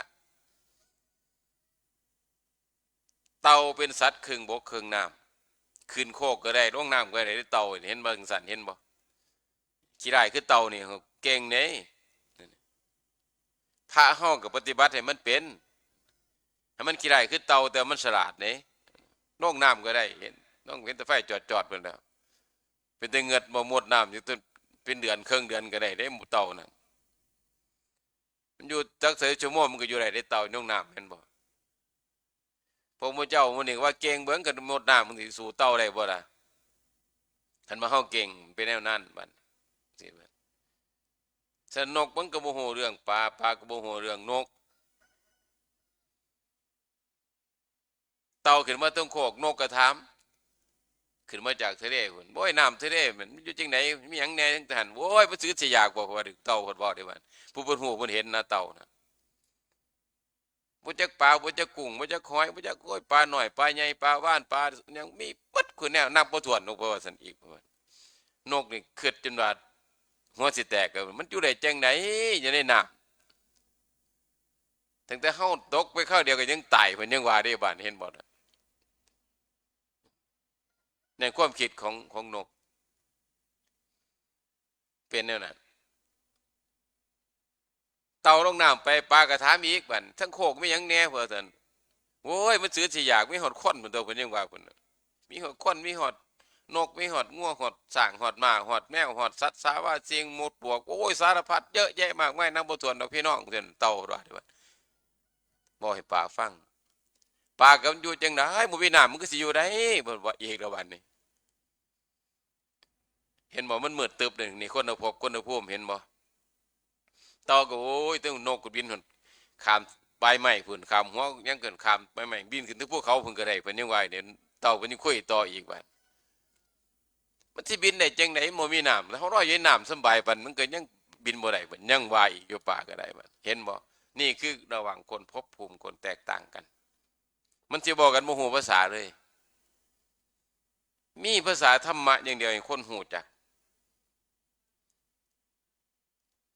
เต่าเป็นสัตว์ครึ่งบกครึ่งน้ำ ขึ้นโคกก็ได้ ลงน้ำก็ได้ เต่า เห็นบ่ จั่งซั้น เห็นบ่ ขี้ร้ายคือเต่านี่ เก่งเด้ พระเฮาก็ปฏิบัติให้มันเป็น ให้มันขี้ร้ายคือเต่า แต่มันฉลาดเด้ ลงน้ำก็ได้ เห็น ลงเห็นแต่ไฟจอดๆ เพิ่นแล้ว เป็นแต่เหงือดบ่หมดน้ำอยู่ตั้งเป็นเดือนครึ่งเดือนก็ได้เด้ เต่านั่น มันอยู่จักเทื่อชั่วโมงมันก็อยู่ได้เด้ เต่าลงน้ำ แม่นบ่ พระพุทธเจ้ามื้อนี้ว่าเก่งเบิ่ง คันหมดน้ำมันสิสู้เต่าได้บ่ล่ะ คันว่าเฮาเก่งเป็นแนวนั้นบัด สิบัด ฉะนั้นนกมันก็บ่ฮู้เรื่องปลา ปลาก็บ่ฮู้เรื่องนก เต่าขึ้นมาเทิงโคก นกก็ถาม ขึ้นมาจากทะเลพุ้น โอ้ย น้ำทะเลมันอยู่จั่งใด มีหยังแหน่จั่งซั้น โอ้ย มันสิอึดสิอยากบ่ เพราะว่าเต่าเพิ่นเว้าเด้บัด ผู้เพิ่นฮู้เพิ่นเห็นนะ เต่านะ บ่จักปลา บ่จักกุ้ง บ่จักหอย บ่จัก โอ้ย ปลาน้อย ปลาใหญ่ ปลาวาฬ ปลาหยัง มีเบิดคู่แนว นับบ่ถ้วน นกเพิ่นว่าซั่นอีก นกนี่คิดจนว่าหัวสิแตก มันอยู่ได้จั่งใด อยู่ในน้ำ ตั้งแต่เฮาตกไปคราวเดียวก็ยังตาย เพิ่นยังว่าเด้ บาดเห็นบ่น่ะ ในความคิดของ ของนก เป็นแนวนั้น เต่าลงน้ำไป ปลาก็ถามอีก บัด เทิงโคกมีหยังแหน่ ว่าซั่น โอ้ย มันสิอึดสิอยาก มีฮอดคนพุ้นตั๊ว เพิ่นยังว่าพุ้นน่ะ มีฮอดคน มีฮอดนก มีฮอดงัว ฮอดช้าง ฮอดม้า ฮอดแมว ฮอดสัตว์สาราสิ่ง มดปลวก โอ้ย สารพัดเยอะแยะมากมาย นับบ่ถ้วนดอกพี่น้อง ว่าซั่น เต่าว่าเด้บัด เว้าให้ปลาฟัง ปลาก็มันอยู่จั่งใด บ่มีน้ำมันก็สิอยู่ได้ เพิ่นว่าอีกแล้วบัดนี้ เห็นบ่ มันมืดตึ๊บเลย นี่คนละภพคนละภูมิ เห็นบ่ เต่าก็ โอ้ย เทิงนกก็บินฮอด ข้ามใบไม้พุ้น ข้ามหัวหยังขึ้น ข้ามใบไม้ บินขึ้นเทิงภูเขาพุ้นก็ได้ เพิ่นยังว่าเนี่ย เต่าเพิ่นยังคุยต่ออีกบัด มันสิบินได้จั่งใด บ่มีน้ำ แล้วเฮาลอยอยู่ในน้ำสำบายปาน มันก็ยังบินบ่ได้ เพิ่นยังว่าอีกอยู่ ปลาก็ได้บัด เห็นบ่ นี่คือระหว่างคนภพภูมิคนแตกต่างกัน มันสิเว้ากันบ่ฮู้ภาษาเลย มีภาษาธรรมะอย่างเดียวให้คนฮู้จัก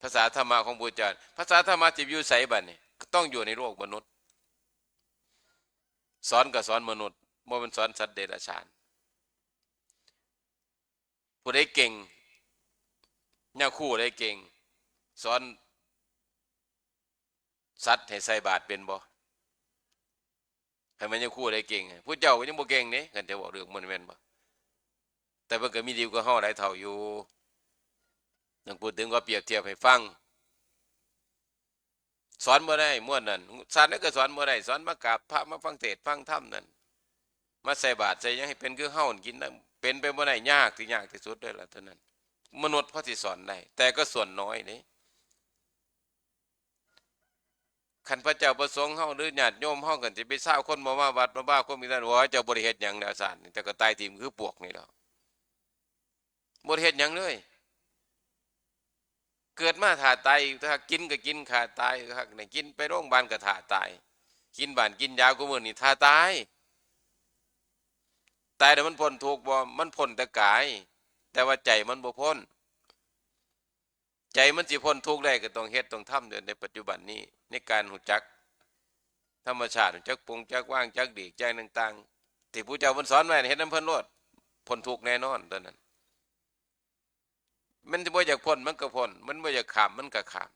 ภาษาธรรมะของพระพุทธเจ้า ภาษาธรรมะสิอยู่ไสบัดนี้ ก็ต้องอยู่ในโลกมนุษย์ สอนก็สอนมนุษย์ บ่แม่นสอนสัตว์เดรัจฉาน ผู้ใดเก่ง ยาคูผู้ใดเก่ง สอนสัตว์ให้ใส่บาตรเป็นบ่ ให้มันยังคู่ได้เก่ง ผู้เจ้าก็ยังบ่เก่งเด้ คันจะบอกเรื่องมันแม่นบ่ แต่เพิ่นก็มีดีกว่าเฮาหลายเท่าอยู่ ยังพูดถึงก็เปรียบเทียบให้ฟัง สอนบ่ได้ม่วนนั่น ศาสตร์นั้นก็สอนบ่ได้ สอนมากราบพระ มาฟังเทศน์ฟังธรรมนั่น มาใส่บาตรใส่หยังให้เป็นคือเฮากินนะ เป็นไปบ่ได้ ยากที่ยากที่สุดเลยล่ะเท่านั้น มนุษย์พอสิสอนได้ แต่ก็ส่วนน้อยเด้ คันพระเจ้าประสงค์เฮาหรือญาติโยมเฮา คันสิไปซาวคนบ่มาวัดบ่มาว่าความมีท่าน โอ้ย เจ้าบ่ได้เฮ็ดหยังแล้ว ศาสตร์นี่ แต่ก็ตายถิ่มคือปวกนี่แหล้ว บ่ได้เฮ็ดหยังเลย เกิดมาท่าตาย ถ้ากินก็กินท่าตาย ถ้าได้กินไปโรงพยาบาลก็ท่าตาย กินบ้านกินยากูมื้อนี่ท่าตาย ตายแล้วมันพ้นทุกข์บ่ มันพ้นแต่กาย แต่ว่าใจมันบ่พ้น ใจมันสิพ้นทุกข์ได้ก็ต้องเฮ็ดต้องทำอยู่ในปัจจุบันนี้ ในการรู้จักธรรมชาติ รู้จักปลงจักวาง จักหลีกจักต่างๆ ที่พระเจ้าเพิ่นสอนไว้ เฮ็ดนำเพิ่นโลด พ้นทุกข์แน่นอนตอนนั้น มันสิบ่อยากพ้นมันก็พ้น มันบ่อยากข้ามมันก็ข้าม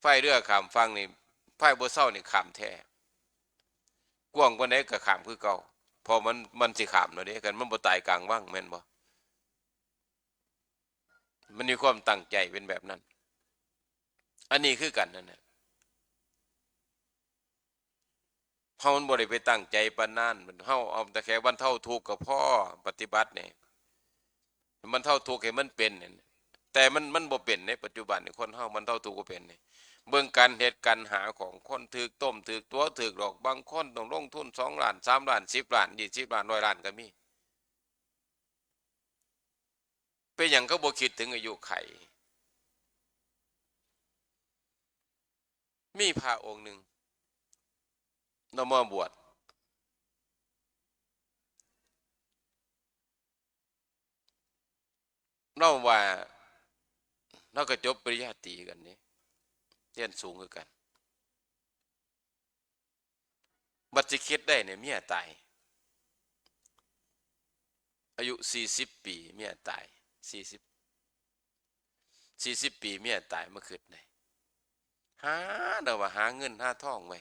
พายเรือข้ามฝั่งนี่ พายบ่เซานี่ข้ามแท้ กว้างปานใดก็ข้ามคือเก่า เพราะมัน มันสิข้ามแล้วเด้ คันมันบ่ตายกลางวังแม่นบ่ มันมีความตั้งใจเป็นแบบนั้น อันนี้คือกันนั่นแหละ เฮามันบ่ได้ไปตั้งใจปานนั้น เฮาเอาแต่แค่บรรเทาทุกข์ก็พอ ปฏิบัตินี่ บรรเทาทุกข์ให้มันเป็นนี่ แต่มัน มันบ่เป็นในปัจจุบันนี่ คนเฮาบรรเทาทุกข์บ่เป็นนี่ เบิ่งการเฮ็ดการหาของคน ถูกต้ม ถูกตั๋ว ถูกหลอก บางคนต้องลงทุนสองล้าน สามล้าน สิบล้าน ยี่สิบล้าน ร้อยล้านก็มี เป็นหยังเขาบ่คิดถึงอายุไข มีพระองค์หนึ่ง ลาวมาบวช ลาวว่า ลาวก็จบปริญญาตรีคือกันนี่ เรียนสูงคือกัน บัดสิคิดได้เนี่ย เมียตาย อายุสี่สิบปี เมียตาย สี่สิบ สี่สิบปี เมียตาย มาคิดได้ หา ลาวว่าหาเงินหาทองไว้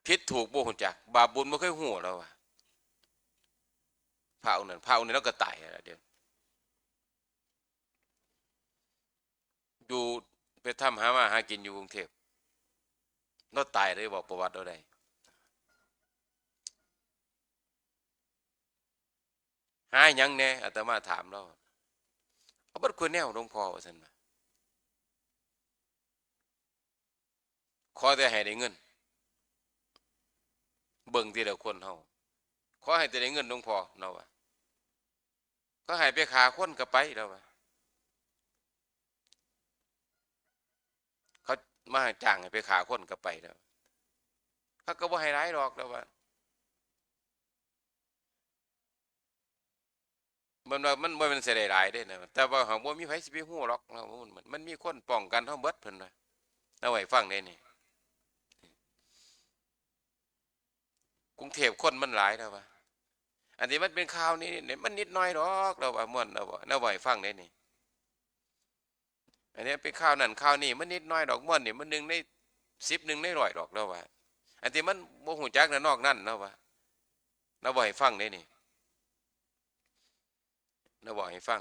ผิดถูกบ่ฮู้จัก บาปบุญบ่เคยฮู้ ลาวว่า พระองค์นั้น พระองค์นี้ลาวก็ตายแล้วเดี๋ยว อยู่ไปทำหามาหากินอยู่กรุงเทพฯ ลาวตายเลย บอกประวัติลาวได้ หาหยังแหน่ อาตมาถามลาว เอาเบิดคู่แนวหลวงพ่อ ว่าซั่นว่า ขอแต่ให้ได้เงิน เบิ่งทีละคนเฮา ขอให้แต่ได้เงินหลวงพ่อ ลาวว่า เขาให้ไปฆ่าคนก็ไป ลาวว่า เขามาจ้างให้ไปฆ่าคนก็ไป ลาวว่า เขาก็บ่ให้หลายดอก ลาวว่า มันว่ามันบ่แม่นสิได้หลายเด้นะ แต่ว่าหากบ่มีไผสิไปฮู้หรอก ลาวว่ามัน มันมีคนป้องกันเฮาเบิด เพิ่นว่า ลาวให้ฟังเด้นี่ กรุงเทพฯคนมันหลาย ลาวว่า อันที่มันเป็นข่าวนี่ นี่มันนิดหน่อยดอก ลาวว่า ม่วน ลาวว่า ลาวว่าให้ฟังเด้นี่ อันนี้เป็นข่าวนั่นข่าวนี่ มันนิดหน่อยดอก ม่วนนี่มันหนึ่งในสิบ หนึ่งในร้อย ดอก ลาวว่า อันที่มันบ่ฮู้จักน่ะนอกนั้น ลาวว่า ลาวเว้าให้ฟังเด้นี่ ลาวเว้าให้ฟัง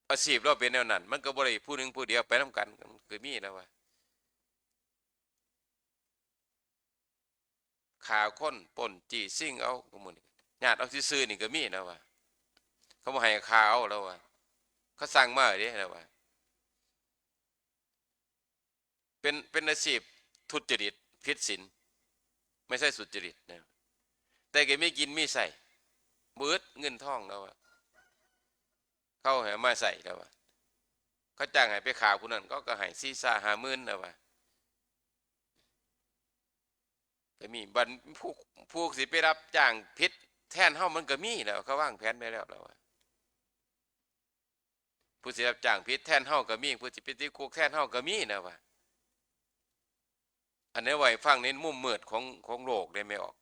อาชีพลาวเป็นแนวนั้น มันก็บ่ได้ผู้หนึ่งผู้เดียว ไปนำกัน มันก็มี ลาวว่า ฆ่าคน ปล้น จี้ ชิงเอา ก็หมู่นี้ ญาติเอาซื่อๆนี่ก็มี ลาวว่า เขาบ่ให้ฆ่าเอา ลาวว่า เขาสั่งมาเด้ ลาวว่า เป็น เป็นอาชีพทุจริต ผิดศีล ไม่ใช่สุจริตนะ แต่ก็มีกินมีใช้ บ่อึดเงินทอง ลาวว่า เขาให้มาใช้ ลาวว่า เขาจ้างให้ไปฆ่าผู้นั้น เขาก็ให้สี่ ห้าหมื่น ลาวว่า ก็มี บัดผู้ ผู้สิไปรับจ้างผิดแทนเฮามันก็มี ลาวว่า เขาวางแผนไว้แล้ว ลาวว่า ผู้สิรับจ้างผิดแทนเฮาก็มี ผู้สิไปติดคุกแทนเฮาก็มี ลาวว่า อันนี้เว้าให้ฟังในมุมมืดของ ของโลกเด้ แม่ออก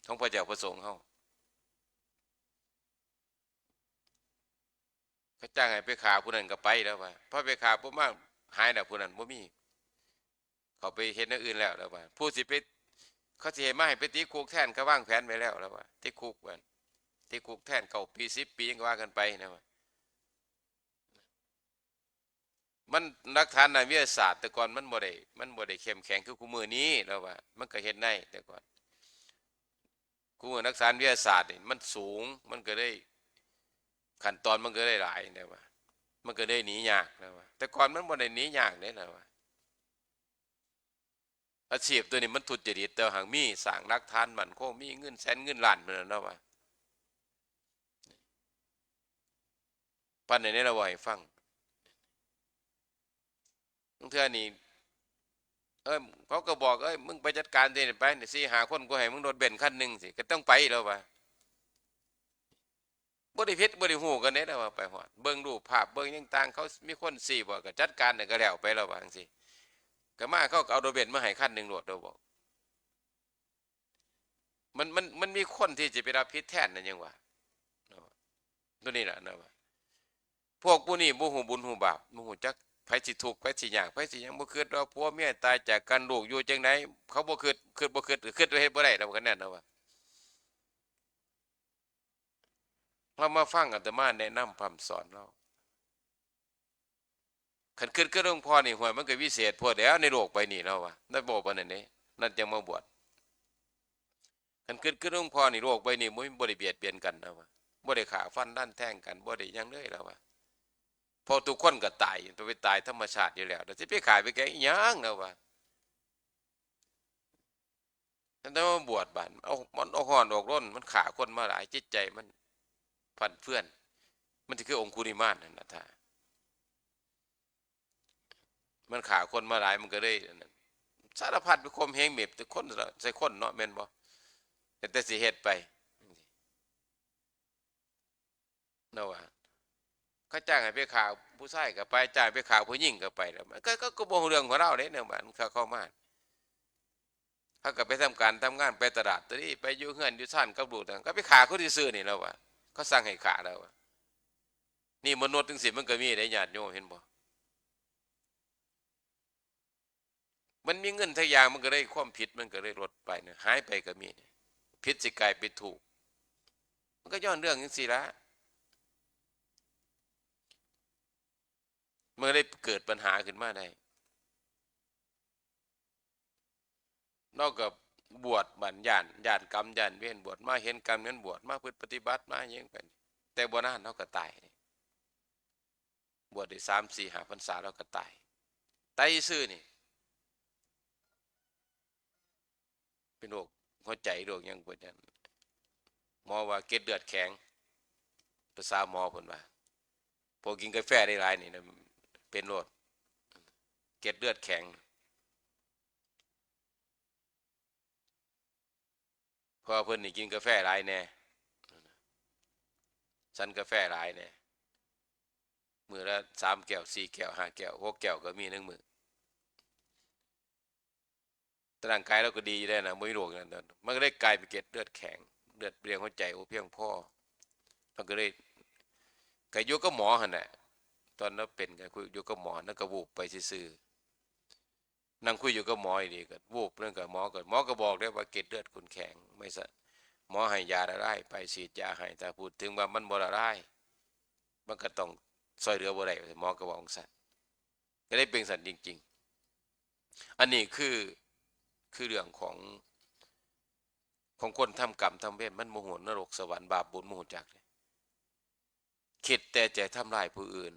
ของพระเจ้าพระสงฆ์เฮา เขาจ้างให้ไปฆ่าผู้นั้นก็ไป ลาวว่า พอไปฆ่าปุ๊บมาหายแล้ว ผู้นั้นบ่มี เขาไปเฮ็ดแนวอื่นแล้ว ลาวว่า ผู้สิไป เขาสิให้มาให้ไปติดคุกแทน เขาวางแผนไว้แล้ว ลาวว่า ติดคุกว่า ติดคุกแทน เก้าปี สิบปี หยังก็ว่ากันไป ลาวว่า มันหลักฐานด้านวิทยาศาสตร์ แต่ก่อนมันบ่ได้ มันบ่ได้เข้มแข็งคือคุมื้อนี้ ลาวว่า มันก็เฮ็ดได้ แต่ก่อน คุมื้อหลักฐานวิทยาศาสตร์นี่มันสูง มันก็เลย ขั้นตอนมันก็เลยหลาย ลาวว่า มันก็เลยหนียาก ลาวว่า แต่ก่อนมันบ่ได้หนียากเด้ ลาวว่า อาชีพตัวนี้มันทุจริต แต่หากมีสร้างหลักฐานมั่นคง มีเงินแสนเงินล้านนั่นน่ะ ลาวว่า ปานใด๋ ลาวเว้าให้ฟัง ลางเทื่อนี่ เออ เขาก็บอก เอ้ย มึงไปจัดการที่นี่ไป นี่ สี่ห้าคน กูให้มึงรถเบนซ์คันหนึ่งสิ ก็ต้องไปแล้ววะ บ่ได้ผิด บ่ได้ฮู้กันเด้ แล้วว่าไปฮอด เบิ่งรูปภาพ เบิ่งหยังต่าง เขามีคนซี้บอก ก็จัดการน่ะ ก็แล้วไปแล้วว่าจั่งซี้ ก็มา เขาก็เอารถเบนซ์มาให้คันหนึ่งโลด แล้วบอก มัน มัน มันมีคนที่จะไปรับผิดแทนนั่นยังว่า ตัวนี้ล่ะนะว่า พวกผู้นี้บ่ฮู้บุญฮู้บาป บ่ฮู้จักไผสิทุกข์ ไผสิยาก ไผสิหยัง บ่คิดว่าผัวเมียตายจากกัน ลูกอยู่จั่งใด เขาบ่คิด คิดบ่คิด ก็คิดว่าเฮ็ดบ่ได้แล้ว คันนั้นนะว่า เรามาฟังอาตมาแนะนำพร่ำสอนเรา คันคิดคือหลวงพ่อนี่ ห่วย มันก็วิเศษโพดแล้วในโลกใบนี้ เราว่า ได้บอกปานนั้นเด้ นั่นจั่งมาบวช คันคิดคือหลวงพ่อนี่ โลกใบนี้บ่มี บ่ได้เบียดเบียนกัน เราว่า บ่ได้ฆ่าฟันรันแทงกัน บ่ได้หยังเลย เราว่า เพราะทุกคนก็ตาย ไปตายธรรมชาติอยู่แล้ว แล้วสิไปฆ่าไปแกล้งอีหยัง เราว่า แต่ว่าบวชบาด เอา มันเอาฮ้อนออกร้อน มันฆ่าคนมาหลาย จิตใจมันฟั่นเฟือน มันสิคือองคุลิมานนั่นน่ะ ถ้า มันฆ่าคนมาหลาย มันก็เลยอันนั้น สารพัดไปข่มเหงเม็ดแต่คนใส่คนเนาะ แม่นบ่ แต่ แต่สิเฮ็ดไป เนาะว่า เขาจ้างให้ไปฆ่าผู้ชายก็ไป จ้างไปฆ่าผู้หญิงก็ไป แล้วมันก็ ก็ ก็บ่ฮู้เรื่องของเราเด้ เนี่ย มันเข้า เข้ามา เขาก็ไปทำการทำงาน ไปตลาด ตัวนี้ ไปอยู่เฮือนอยู่ซานกับลูกนั่น ก็ไปฆ่าคนซื่อๆนี่ แล้วว่า เขาสั่งให้ฆ่า แล้วว่า นี่มนุษย์จั่งซี้มันก็มีเด้ ญาติโยม เห็นบ่ มันมีเงินสักอย่าง มันก็เลย ความผิดมันก็เลยลดไปเนี่ย หายไปก็มีเนี่ย ผิดสิกลายเป็นถูก มันก็ย้อนเรื่องจั่งซี้ละ มันก็เลยเกิดปัญหาขึ้นมาได้ นอกจากบวชบัด ย้าน ย้านกรรมย้านเวร บวชมาเห็นกรรมนั้น บวชมา ประพฤติปฏิบัติมาหยังไป แต่บ่นานเราก็ตาย บวชได้สาม สี่ ห้าพรรษา เราก็ตาย ตายซื่อนี่ เป็นโรคหัวใจ โรคหยัง ปวดหยัง หมอว่าเกล็ดเลือดแข็ง ภาษาหมอเพิ่นว่า พวกกินกาแฟได้หลายนี่นะ เป็นโรคเกล็ดเลือดแข็ง เพราะว่าเพิ่นนี่กินกาแฟหลายแน่ ฉันกาแฟหลายแน่ มื้อละสามแก้ว สี่แก้ว ห้าแก้ว หกแก้วก็มีหนึ่งมื้อ แต่ร่างกายเราก็ดีอยู่แล้วนะ บ่มีโรคหยัง มันก็เลยกลายเป็นเกล็ดเลือดแข็ง เลือดเลี้ยงหัวใจบ่เพียงพอ เราก็เลย ก็อยู่กับหมอหั่นแหละ ตอนเราเป็นก็คุยอยู่กับหมอ แล้วก็วูบไปซื่อๆ นั่งคุยอยู่กับหมออีหลี ก็วูบ นั่นก็หมอก็ หมอก็บอกแล้วว่าเกล็ดเลือดคุณแข็ง ไม่สะ หมอให้ยาละลายไป ฉีดยาให้ แต่พูดถึงว่ามันบ่ละลาย มันก็ต้องซ่อยเหลือบ่ได้ หมอก็บอกจั่งซั้น ก็เลยเป็นจั่งซั้นจริงๆ อันนี้คือ คือเรื่องของ ของคนทำกรรมทำเวร มันบ่ฮู้นรกสวรรค์ บาปบุญ บ่ฮู้จักเลย คิดแต่จะทำร้ายผู้อื่น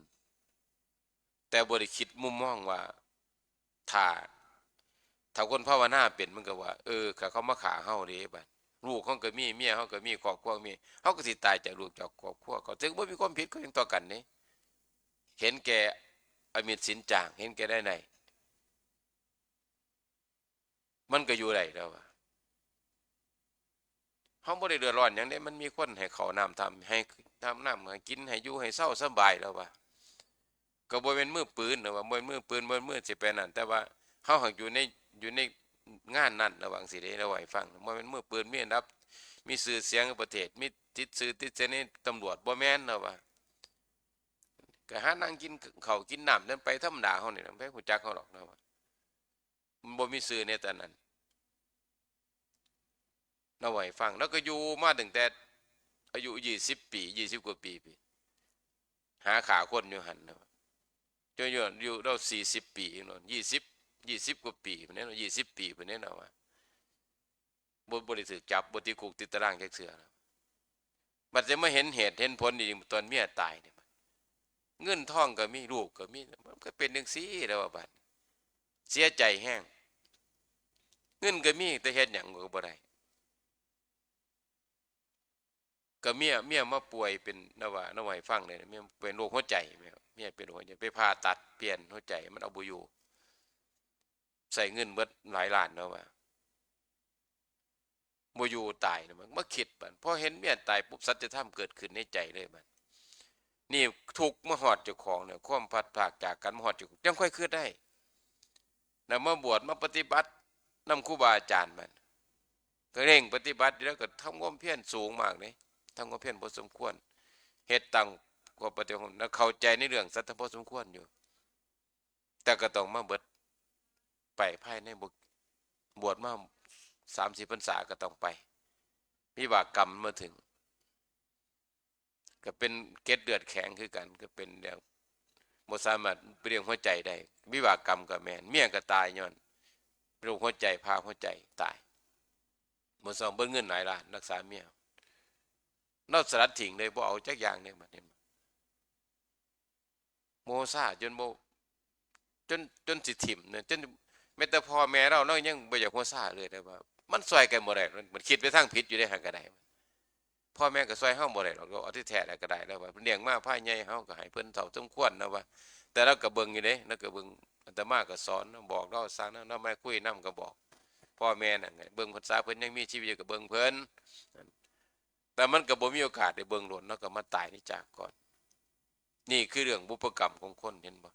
แต่บ่ได้คิดมุมมองว่า ถ้า ถ้าคนภาวนาเป็น มันก็ว่า เออ ถ้าเขามาฆ่าเฮาเด้ บัด ลูกเฮาก็มี เมียเฮาก็มี ครอบครัวมี เฮาก็สิตายจากลูกจากครอบครัว เขาถึงบ่มีความผิด เขายังต่อกันเด้ เห็นแก่อมิตรสินจ้าง เห็นแก่ได้ใน มันก็อยู่ได้แล้วว่า เฮาบ่ได้เดือดร้อนหยังเด้ มันมีคนให้ข้าวน้ำทำ ให้ทำน้ำให้กิน ให้อยู่ให้เซาสบายแล้วว่า ก็บ่แม่นมือปืนนะว่า บ่แม่นมือปืน บ่แม่นมือสิไปนั่น แต่ว่าเฮาหากอยู่ใน อยู่ในงานนั้น ระวังสิเด้ ระวังให้ฟัง บ่แม่นมือปืน มีอันดับ มีชื่อเสียงในประเทศ มีติดชื่อติดเสียงในตำรวจ บ่แม่นนะว่า ก็หานั่งกินข้าวกินน้ำนั่นไปธรรมดาเฮานี่นะ ไผฮู้จักเฮาดอกนะว่า มันบ่มีชื่อในตอนนั้น เล่าให้ฟัง แล้วก็อยู่มาตั้งแต่อายุยี่สิบปี ยี่สิบกว่าปี หาฆ่าคนอยู่หั่นนะ จนอยู่ อยู่เราสี่สิบปีเนาะ ยี่สิบ ยี่สิบกว่าปีพุ้นเด้เนาะ ยี่สิบปีพุ้นเด้เนาะว่า บ่ บ่ได้ถูกจับ บ่ติดคุกติดตารางจักเทื่อ บัดจะมาเห็นเหตุเห็นผลนี่ตอนเมียตายนี่ เงินทองก็มี ลูกก็มี มันก็เป็นจั่งซี้แล้วว่าบัด เสียใจแฮง เงินก็มี แต่เฮ็ดหยังก็บ่ได้ ก็เมีย เมียมาป่วยเป็น นว่า นว่าให้ฟังเลย เมียเป็นโรคหัวใจ เมีย เมียเป็นโรคหัวใจ ไปผ่าตัดเปลี่ยนหัวใจ มันเอาบ่อยู่ ใส่เงินเบิดหลายล้านเนาะว่า บ่อยู่ตายนะ มันมาคิดบัด พอเห็นเมียตายปุ๊บ สัจธรรมเกิดขึ้นในใจเลยบัด นี่ทุกข์มาฮอดเจ้าของเนี่ย ความพลัดพรากจากกันมาฮอดเจ้าของ จั่งค่อยคิดได้ แล้วมาบวชมาปฏิบัตินำครูบาอาจารย์บัด ก็เร่งปฏิบัติอยู่แล้ว ก็ทำความเพียรสูงมากเลย ทำความเพียรพอสมควร เฮ็ดตั้งกว่าปฏิบัติ แล้วเข้าใจในเรื่องสัจธรรมพอสมควรอยู่ แต่ก็ต้องมาเบิด ไปภายในบวช บวชมาสามสี่พรรษาก็ต้องไป วิบากกรรมมาถึง ก็เป็นเกล็ดเลือดแข็งคือกัน ก็เป็นแล้ว บ่สามารถเลี้ยงหัวใจได้ วิบากกรรมก็แม่น เมียก็ตายย้อนโรคหัวใจ ผ่าหัวใจตาย บ่ซ่อม เบิดเงินหลายล้าน รักษาเมีย ลาวสลัดทิ้งเลย บ่เอาจักอย่างเลย บัดนี้ โมซาจนบ่ จน จนสิถิ่มเนี่ย จนแม้แต่พ่อแม่ลาว ลาวยังบ่อยากโมซาเลยนะ ว่ามันซ่อยกันบ่ได้ มัน มันคิดไปทางผิดอยู่เด้ หั่นก็ได้ พ่อแม่ก็ซ่อยเฮาบ่ได้ดอก เอาที่แท้แล้วก็ได้แล้ว ว่าเพิ่นเลี้ยงมาพาใหญ่ เฮาก็ให้เพิ่นเท่าสมควรนะว่า แต่ลาวก็เบิ่งอยู่เด้ ลาวก็เบิ่ง อาตมาก็สอน บอกลาว สั่งลาว ลาวมาคุยนำก็บอก พ่อแม่นั่น เบิ่งพรรษาเพิ่นยังมีชีวิตอยู่ก็เบิ่งเพิ่น แต่มันก็บ่มีโอกาสได้เบิ่งโดน ลาวก็มาตายหนีจากก่อน นี่คือเรื่องบุพกรรมของคน เห็นบ่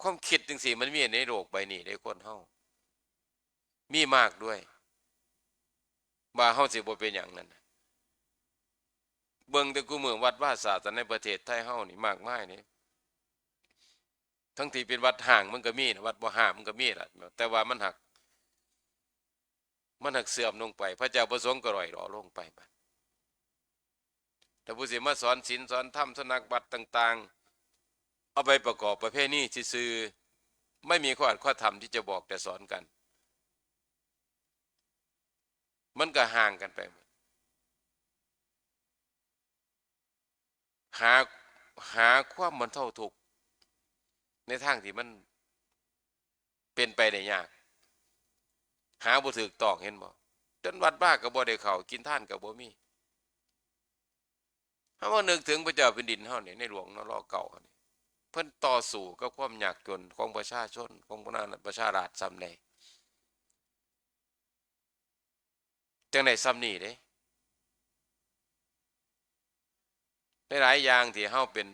ความคิดจั่งซี้มันมีในโลกใบนี้เด้ คนเฮา มีมากด้วย ว่าเฮาสิบ่เป็นหยังนั่นน่ะ เบิ่งแต่กูมื้อวัดวาศาสนาในประเทศไทยเฮานี่มากมายนี่ ทั้งที่เป็นวัดฮ้างมันก็มีนะ วัดบ่ฮ้างมันก็มีล่ะ แต่ว่ามันหัก มันหักเสื่อมลงไป พระเจ้าประสงค์ก็ร่อยหรอลงไปบัด แต่ผู้สิมาสอนศีลสอนธรรม สำนักวัดต่างๆ เอาไปประกอบประเพณีซื่อๆ ไม่มีข้ออัดข้อธรรมที่จะบอกจะสอนกัน มันก็ห่างกันไปหมด หา หาความบรรเทาทุกข์ในทางที่มันเป็นไปได้ยาก หาบ่ถูกต้อง เห็นบ่ จนวัดวาก็บ่ได้เข้า กินทานก็บ่มี เฮามานึกถึงพระเจ้าแผ่นดินเฮานี่ ในหลวง น.ร.เก้า นี่ เพิ่นต่อสู้กับความยากจนของประชาชน ของพวกนั้นประชาราษฎร์ส่ำใด จั่งได้ส่ำนี้เด้ หลายๆ อย่างที่เฮาเป็น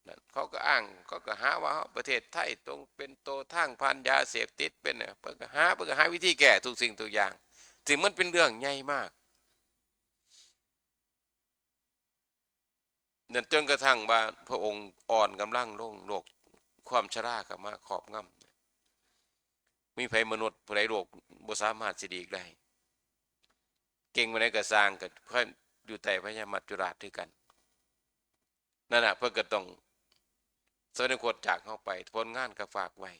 นั่น เขาก็อ้าง เขาก็หาว่าเฮาประเทศไทยต้องเป็นโตทางผ่านยาเสพติด เป็นเนี่ย เพิ่นก็หา เพิ่นก็หาวิธีแก้ทุกสิ่งทุกอย่าง ซึ่งมันเป็นเรื่องใหญ่มาก นั่นจนกระทั่งว่าพระองค์อ่อนกำลังลง โรคความชราก็มาครอบงำ มีไผมนุษย์ผู้ใดโรคบ่สามารถสิดีกได้ เก่งปานใดก็ซ่าง ก็อยู่ใต้พญามัจจุราชคือกัน นั่นน่ะ เพิ่นก็ต้องสวรรคตจากเฮาไป ผลงานก็ฝากไว้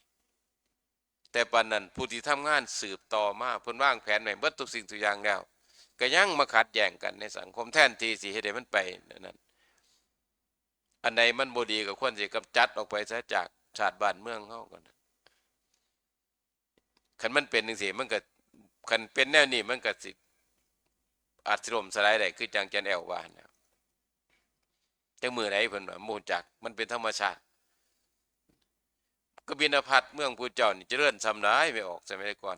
แต่ปานนั้นผู้ที่ทำงานสืบต่อมา เพิ่นวางแผนไว้เบิดทุกสิ่งทุกอย่างแล้ว ก็ยังมาขัดแย้งกันในสังคม แทนที่สิเฮ็ดให้มันไปนั่น อันใดมันบ่ดีก็ควรสิกำจัดออกไปซะจากชาติบ้านเมืองเฮาก่อน คันมันเป็นจั่งซี้ มันก็ คันเป็นแนวนี้ มันก็สิ อาจสิล่มสลายได้ คือจั่งอาจารย์แอลว่าหั่นน่ะ จักมื้อใดเพิ่นว่า บ่รู้จัก มันเป็นธรรมชาติ กบิลพัสดุ์เมืองพุทธเจ้านี่เจริญส่ำใด ไม่ออกสมัยก่อน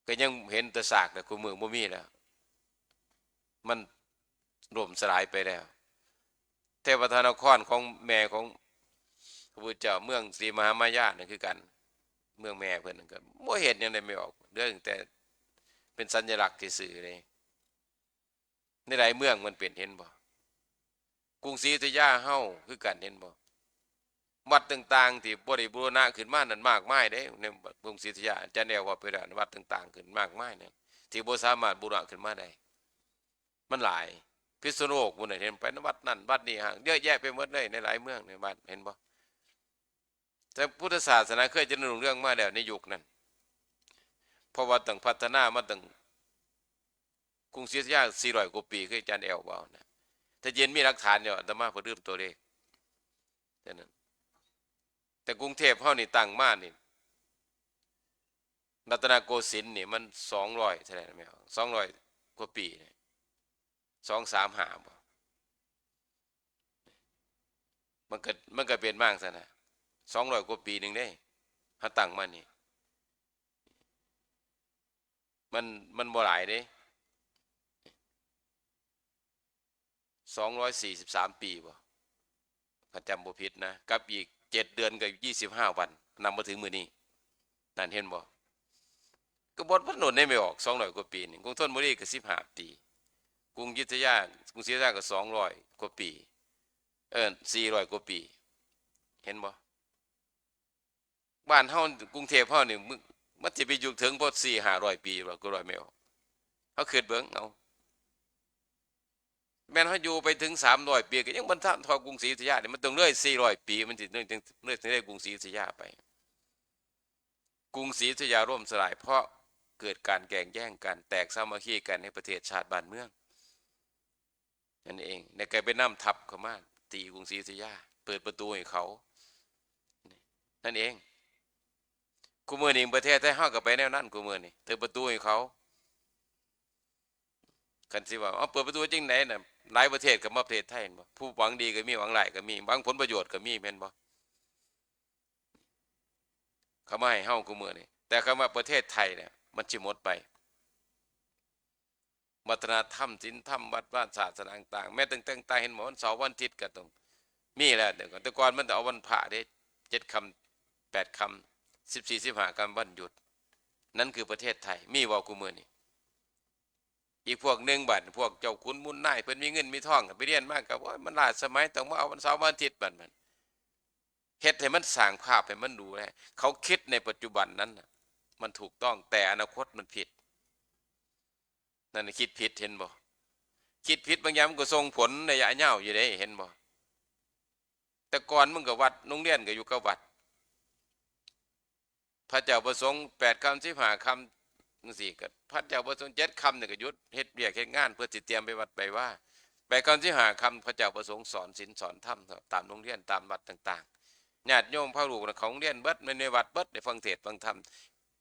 ก็ยังเห็นแต่ซาก แต่คุมื้อบ่มีแล้ว มันล่มสลายไปแล้ว เทวทานนครของแม่ของพระพุทธเจ้า เมืองศรีมหามายานั่นคือกัน เมืองแม่เพิ่นนั่นก็บ่เห็นหยังใด ไม่ออก เหลือตั้งแต่เป็นสัญลักษณ์ซื่อๆ เลย ในหลายเมืองมันเป็น เห็นบ่ กรุงศรีอยุธยาเฮาคือกัน เห็นบ่ วัดต่างๆ ที่บ่ได้บูรณะขึ้นมานั่นมากมายเด้ ในกรุงศรีอยุธยา อาจารย์แอลว่าไปแล้ว วัดต่างๆ ขึ้นมากมายนั่น ที่บ่สามารถบูรณะขึ้นมาได้ มันหลาย พิษณุโลกพุ้นน่ะ เห็นไปวัดนั่นวัดนี่ ห้างเยอะแยะไปหมดเลย ในหลายเมืองในวัด เห็นบ่ แต่พุทธศาสนาเคยเจริญรุ่งเรืองมาแล้วในยุคนั้น เพราะว่าตั้งพัฒนามาตั้งกรุงศรีอยุธยา สี่ร้อยกว่าปี คืออาจารย์แอลว่านะ ถ้าเย็นมีหลักฐานอยู่ อาตมาก็ลืมตัวเลข แค่นั้น แต่กรุงเทพฯเฮานี่ตั้งมานี่ รัตนโกสินทร์นี่มัน สองร้อย เท่าไหร่นะแม่ สองร้อย กว่าปีนี่ สองสามห้า บ่ มันก็ มันก็เป็นมาจั่งซั่นน่ะ สองร้อยกว่าปีหนึ่งเด้ เขาตั้งมานี่ มัน มันบ่หลายเด้ สองร้อยสี่สิบสามปีบ่ ถ้าจำบ่ผิดนะ กับอีกเจ็ดเดือนกับยี่สิบห้าวัน นับมาถึงมื้อนี้ นั่นเห็นบ่ ก็บ่ทันโดนได้ไม่ออก สองร้อยกว่าปีนี่ กรุงธนบุรีก็สิบห้าปี กรุงอยุธยา กรุงศรีอยุธยาก็สองร้อยกว่าปี เออ สี่ร้อยกว่าปี เห็นบ่ บ้านเฮา กรุงเทพเฮานี่ มึง มันสิไปอยู่ถึงพอสี่ห้าร้อยปีบ่ ก็ร้อยไม่ออก เฮาคิดเบิ่ง เอา แม่นเฮาอยู่ไปถึงสามร้อยปี ก็ยังบ่ทันเท่ากรุงศรีอยุธยานี่ มันต้องเลยสี่ร้อยปี มันสิเลย เลย เลยกรุงศรีอยุธยาไป กรุงศรีอยุธยาล่มสลาย เพราะเกิดการแก่งแย่งกัน แตกสามัคคีกันในประเทศชาติบ้านเมือง นั่นเอง แล้วก็ไปนำทัพเข้ามา ตีกรุงศรีอยุธยา เปิดประตูให้เขา นั่นเอง คุมื้อนี้ประเทศไทยเฮาก็ไปแนวนั้น คุมื้อนี้ เปิดประตูให้เขา คันสิว่า เอา เปิดประตูจั่งใดน่ะ หลายประเทศก็มาประเทศไทย เห็นบ่ ผู้หวังดีก็มี หวังร้ายก็มี หวังผลประโยชน์ก็มี แม่นบ่ เขามาให้เฮาคุมื้อนี้ แต่คำว่าประเทศไทยเนี่ย มันสิหมดไป วัฒนธรรม ศีลธรรม วัดวาศาสนาต่างๆ แม้แต่งๆ เห็นบ่ วันเสาร์วันอาทิตย์ก็ต้องมีแล้ว เดี๋ยวก่อน แต่ก่อนมันจะเอาวันพระเด้ เจ็ดค่ำ แปดค่ำ สิบสี่ สิบห้าค่ำ วันหยุด นั่นคือประเทศไทย มีบ่คุมื้อนี้ อีกพวกหนึ่งบัด พวกเจ้าขุนมูลนาย เพิ่นมีเงินมีทอง ไปเรียนมาก็ โอ้ย มันล้าสมัย ต้องมาเอาวันเสาร์วันอาทิตย์ บัดมัน เฮ็ดให้มันสร้างภาพให้มันดูแล เขาคิดในปัจจุบันนั้นน่ะ มันถูกต้อง แต่อนาคตมันผิด นั่นน่ะคิดผิด เห็นบ่ คิดผิดบางอย่างมันก็ส่งผลระยะยาวอยู่เด้ เห็นบ่ แต่ก่อนมันก็วัด โรงเรียนก็อยู่กับวัด พระเจ้าประสงค์แปดค่ำ สิบห้าค่ำจั่งซี้ ก็พระเจ้าประสงค์เจ็ดค่ำนี่ก็หยุดเฮ็ดเวียกเฮ็ดงาน เพื่อสิเตรียมไปวัดไปวา แปดค่ำ สิบห้าค่ำ พระเจ้าประสงค์สอนศีลสอนธรรมตามโรงเรียนตามวัดต่างๆ ญาติโยมพาลูกน่ะเข้าโรงเรียนเบิด ในวัดเบิด ได้ฟังเทศน์ฟังธรรม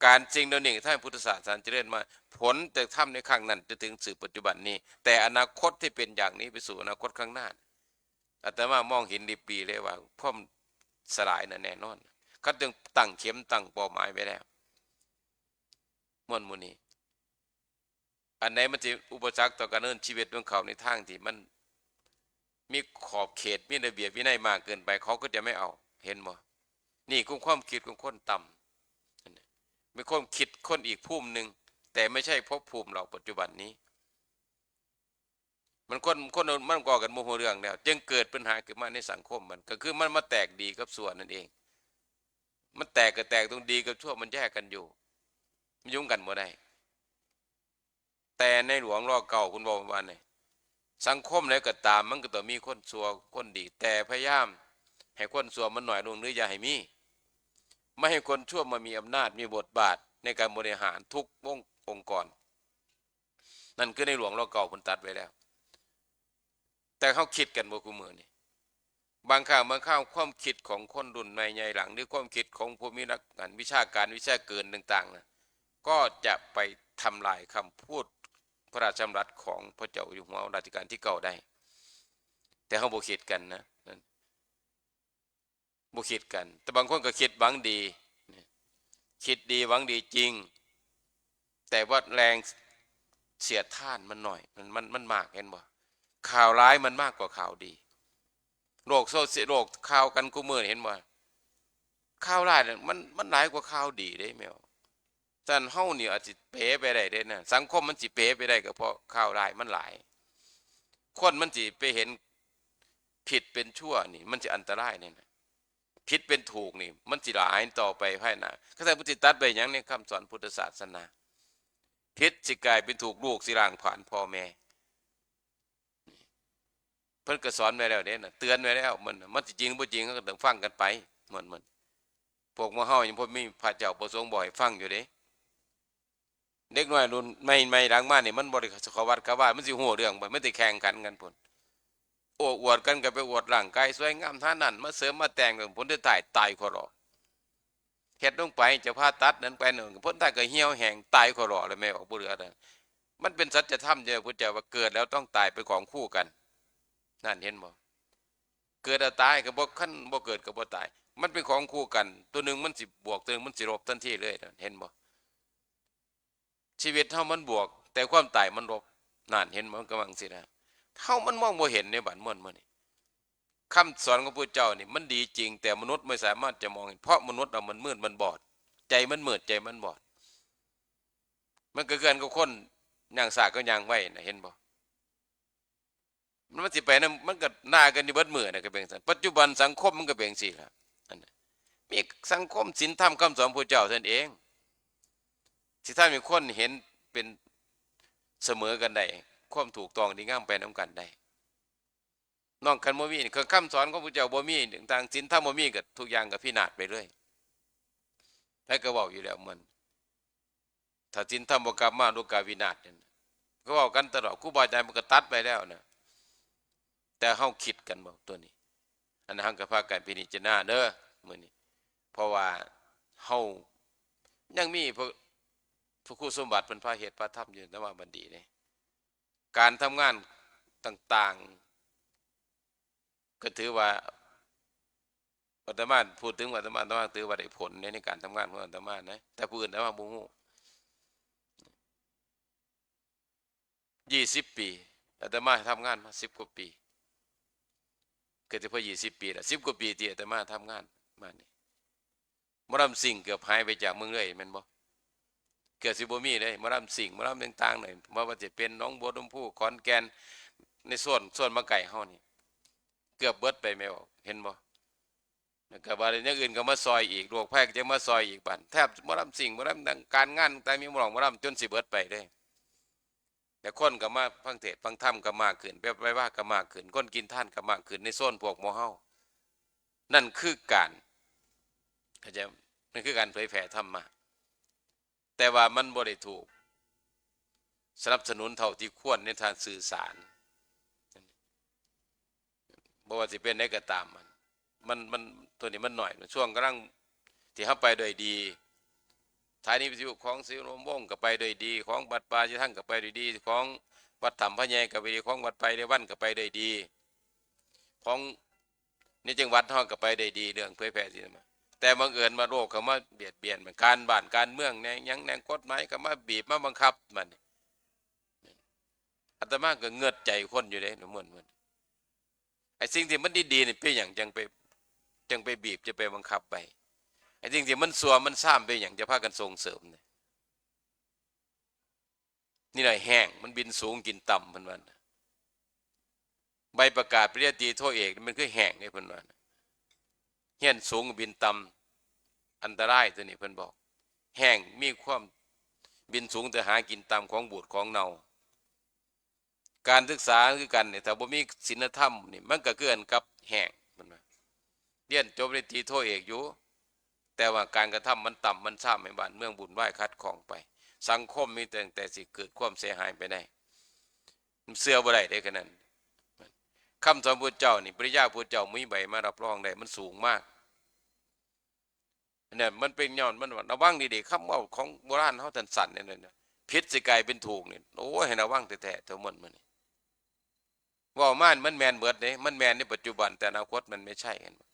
การสิ่งเหล่านี้ทำให้พุทธศาสนาเจริญมา ผลจากธรรมในครั้งนั้นจะถึงสู่ปัจจุบันนี้ แต่อนาคตที่เป็นอย่างนี้ไปสู่อนาคตข้างหน้า อาตมามองเห็นริบหรี่เลยว่าความสลายน่ะแน่นอน เขาจึงตั้งเข็มตั้งเป้าหมายไว้แล้ว ม่วนหมู่นี้ อันไหนมันสิอุปสรรคต่อการดำเนินชีวิตของเขาในทางที่มันมีขอบเขต มีระเบียบวินัยมากเกินไป เขาก็จะไม่เอา เห็นบ่ นี่คือความคิดของคนต่ำ เป็นความคิดคนอีกภูมิหนึ่ง แต่ไม่ใช่ภพภูมิเราปัจจุบันนี้ มันคน คนมันก่อกันบ่ฮู้เรื่องแล้ว จึงเกิดปัญหาขึ้นมาในสังคมมัน ก็คือมันมาแตกดีกับชั่วนั่นเอง มันแตกก็แตกตรงดีกับชั่วมันแยกกันอยู่ มันยุ่งกันบ่ได้ แต่ในหลวงรอเก้าเพิ่นบอกว่านี่ สังคมใดก็ตาม มันก็ต้องมีคนชั่วคนดี แต่พยายามให้คนชั่วมันน้อยลง หรืออย่าให้มี ไม่ให้คนชั่วมามีอำนาจ มีบทบาทในการบริหารทุกวงองค์กร นั่นคือในหลวงรอเก้าเพิ่นตัดไว้แล้ว แต่เฮาคิดกันบ่คุมื้อนี้ บางครั้งบางคราวความคิดของคนรุ่นใหม่ใหญ่หลัง หรือความคิดของผู้มีนัก อันวิชาการ วิชาเกินต่างๆ น่ะ ก็จะไปทำลายคำพูดพระราชดำรัสของพระเจ้าอยู่หัวรัชกาลที่เก้าได้ แต่เฮาบ่คิดกันนะ นั่น บ่คิดกัน แต่บางคนก็คิดหวังดี คิดดีหวังดีจริง แต่ว่าแรงเสียดทานมันน้อย มัน มัน มันมาก เห็นบ่ ข่าวร้ายมันมากกว่าข่าวดี โลกโซเชียล โลกข่าวกันคุมื้อ เห็นบ่ ข่าวร้ายน่ะมัน มันหลายกว่าข่าวดีเด้แม่นบ่ ฉะนั้นเฮานี่อาจสิเป๋ไปได้เด้นะ สังคมมันสิเป๋ไปได้ก็เพราะข่าวร้ายมันหลาย คนมันสิไปเห็นผิดเป็นชั่วนี่ มันสิอันตรายนี่นะ ผิดเป็นถูกนี่ มันสิหลายต่อไปภายหน้า คันซั่นเพิ่นสิตัดไว้หยังในคำสอนพุทธศาสนา ผิดสิกลายเป็นถูก ลูกสิล้างผลาญพ่อแม่ เพิ่นก็สอนไว้แล้วเด้นะ เตือนไว้แล้ว มัน มันสิจริงบ่จริง เฮาก็ต้องฟังกันไป มัน มัน พวกหมู่เฮายังบ่มีพระเจ้าประสงค์บอกให้ฟังอยู่เด้ เด็กน้อยรุ่นใหม่ๆหลังมานี่ มันบ่ได้เข้าวัดเข้าวา มันสิฮู้เรื่องบ่ มันสิแข่งขันกันพุ้น โอ้ อวดกันก็ไปอวดร่างกายสวยงาม หานั่นมาเสริมมาแต่ง ผลสุดท้ายตายขอรอ เฮ็ดลงไปจะผ่าตัดนั้นไปนั่น ผลสุดท้ายก็เหี่ยวแห้งตายขอรอแล้ว แม่ออกบ่เหลือแล้ว มันเป็นสัจธรรมเด้อ พุทธเจ้าว่าเกิดแล้วต้องตายเป็นของคู่กัน นั่นเห็นบ่ เกิดแล้วตายก็บ่ คันบ่เกิดก็บ่ตาย มันเป็นของคู่กัน ตัวหนึ่งมันสิบวก ตัวหนึ่งมันสิลบทันทีเลยนะ เห็นบ่? ชีวิตเฮามันบวก แต่ความตายมันลบ นั่น เห็นบ่? มันก็ว่าจั่งซี้นะ เฮามันมองบ่เห็นในบัดม่วนมื้อนี้ คำสอนของพระเจ้านี่มันดีจริง แต่มนุษย์ไม่สามารถจะมองเห็น เพราะมนุษย์เรามันมืดมันบอด ใจมันมืด ใจมันบอด มันก็คือกันกับคนย่างซ้ากับย่างไวนะ เห็นบ่? มันสิไปนำ มันก็หน้ากันอยู่เบิดมื้อนะ ก็เป็นจั่งซั้น ปัจจุบันสังคมมันก็เป็นจั่งซี้ล่ะ อันนั้น มีสังคมศีลธรรมคำสอนพระเจ้าเท่านั้นเอง สิทำให้คนเห็นเป็นเสมอกันได้ ความถูกต้องดีงามไปนำกันได้ นอกคันบ่มี คือคำสอนของพระเจ้าบ่มี ต่างศีลธรรมบ่มี ก็ทุกอย่างก็พินาศไปเลย ไผก็เว้าอยู่แล้วมัน ถ้าศีลธรรมบ่กลับมา โลกาวินาศนั่นน่ะ ก็เว้ากันตลอด ครูบาอาจารย์เพิ่นก็ตัดไปแล้วนะ แต่เฮาคิดกันบ่ตัวนี้ อันนั้นเฮาก็พากันพิจารณาเด้อมื้อนี้ เพราะว่าเฮายังมีพระ พระครูสมบัติเพิ่นพาเฮ็ดพาทำอยู่ แต่ว่าบัดนี้นี่ การทำงานต่างๆ ก็ถือว่า อาตมาพูดถึงอาตมา อาตมาถือว่าได้ผลใน ในการทำงานของอาตมานะ แต่ผู้อื่นอาตมาบ่ฮู้ ยี่สิบปี อาตมาทำงานมาสิบกว่าปี เกือบจะพอยี่สิบปีแล้ว สิบกว่าปีที่อาตมาทำงานมานี่ หมอลำซิ่งเกือบหายไปจากเมืองเลย แม่นบ่? เกือบสิบ่มีเลย หมอลำซิ่ง หมอลำต่างๆ นี่ บ่ว่าจะเป็นหนองบัวลำภู ขอนแก่น ในโซน โซนมาใกล้เฮานี่ เกือบเบิดไปแม่นบ่ เห็นบ่? แล้วก็ว่าอย่างอื่นก็มาซอยอีก โรคภัยก็จะมาซอยอีกบัด แทบหมอลำซิ่ง หมอลำดัง การงานต่างๆ มีหมอลำ หมอลำจนสิเบิดไปเลย แต่คนก็มาฟังเทศน์ฟังธรรมก็มากขึ้น ไป ไปวัดก็มากขึ้น คนกินทานก็มากขึ้น ในโซนพวกหมู่เฮา นั่นคือการ เข้าใจ นั่นคือการเผยแผ่ธรรมะ แต่ว่ามันบ่ได้ถูกสนับสนุนเท่าที่ควรในทางสื่อสาร บ่ว่าสิเป็นใดก็ตาม มัน มัน มัน ตัวนี้มันน้อย ช่วงกำลังที่เฮาไปด้วยดี สถานีวิทยุของศรีลมวงศ์ก็ไปด้วยดี ของวัดป่าศรีทังก็ไปด้วยดี ของวัดถ้ำพระแยงก็ไปดี ของวัดไพรวันก็ไปด้วยดี ของในจังหวัดเฮาก็ไปได้ดี เรื่องเผยแผ่ศาสนา แต่บังเอิญมาโรคเข้ามาเบียดเบียน การบ้านการเมืองแหน่ หยังแหน่ กฎหมายก็มาบีบมาบังคับมัน อาตมาก็เหงือดใจคนอยู่เด้ ม่วนๆ ไอ้สิ่งที่มันดีๆ นี่เป็นหยังจั่งไป จั่งไปบีบ จั่งไปบังคับไป ไอ้สิ่งที่มันซั่วมันซามเป็นหยังจะพากันส่งเสริมเนี่ย นี่แหละแห้ง มันบินสูงกินต่ำ เพิ่นว่านะ ใบประกาศปริญญาตรีโทเอกนี่มันคือแห้งเด้ เพิ่นว่านะ เฮียนสูงบินต่ำ อันตรายตัวนี้ เพิ่นบอก แห้ง มีความบินสูงแต่หากินต่ำ ของบูดของเน่า การศึกษาคือกันเนี่ย ถ้าบ่มีศีลธรรมนี่ มันก็คือกันกับแห้ง เพิ่นว่า เรียนจบปริญญาตรีโทเอกอยู่ แต่ว่าการกระทำมันต่ำ มันซาม ให้บ้านเมืองวุ่นวายขัดข้องไป สังคมมีแต่ แต่สิเกิดความเสียหายไปได้ มันเชื่อบ่ได้เด้ ขนาดนั้น คำสอนพุทธเจ้านี่ ปริญญาพุทธเจ้ามีใบมารับรองได้ มันสูงมาก เนี่ย มันเป็นย้อนมันว่า ระวังดีๆ คำเว้าของโบราณเฮาสั้นๆ เนี่ยนะ ผิดสิกลายเป็นถูกเนี่ย โอ้ย ให้ระวังแท้ๆ เท่ามันมันนี่ เว้ามามันแม่นเบิดเด้ มันแม่นในปัจจุบัน แต่อนาคตมันไม่ใช่ เห็นบ่?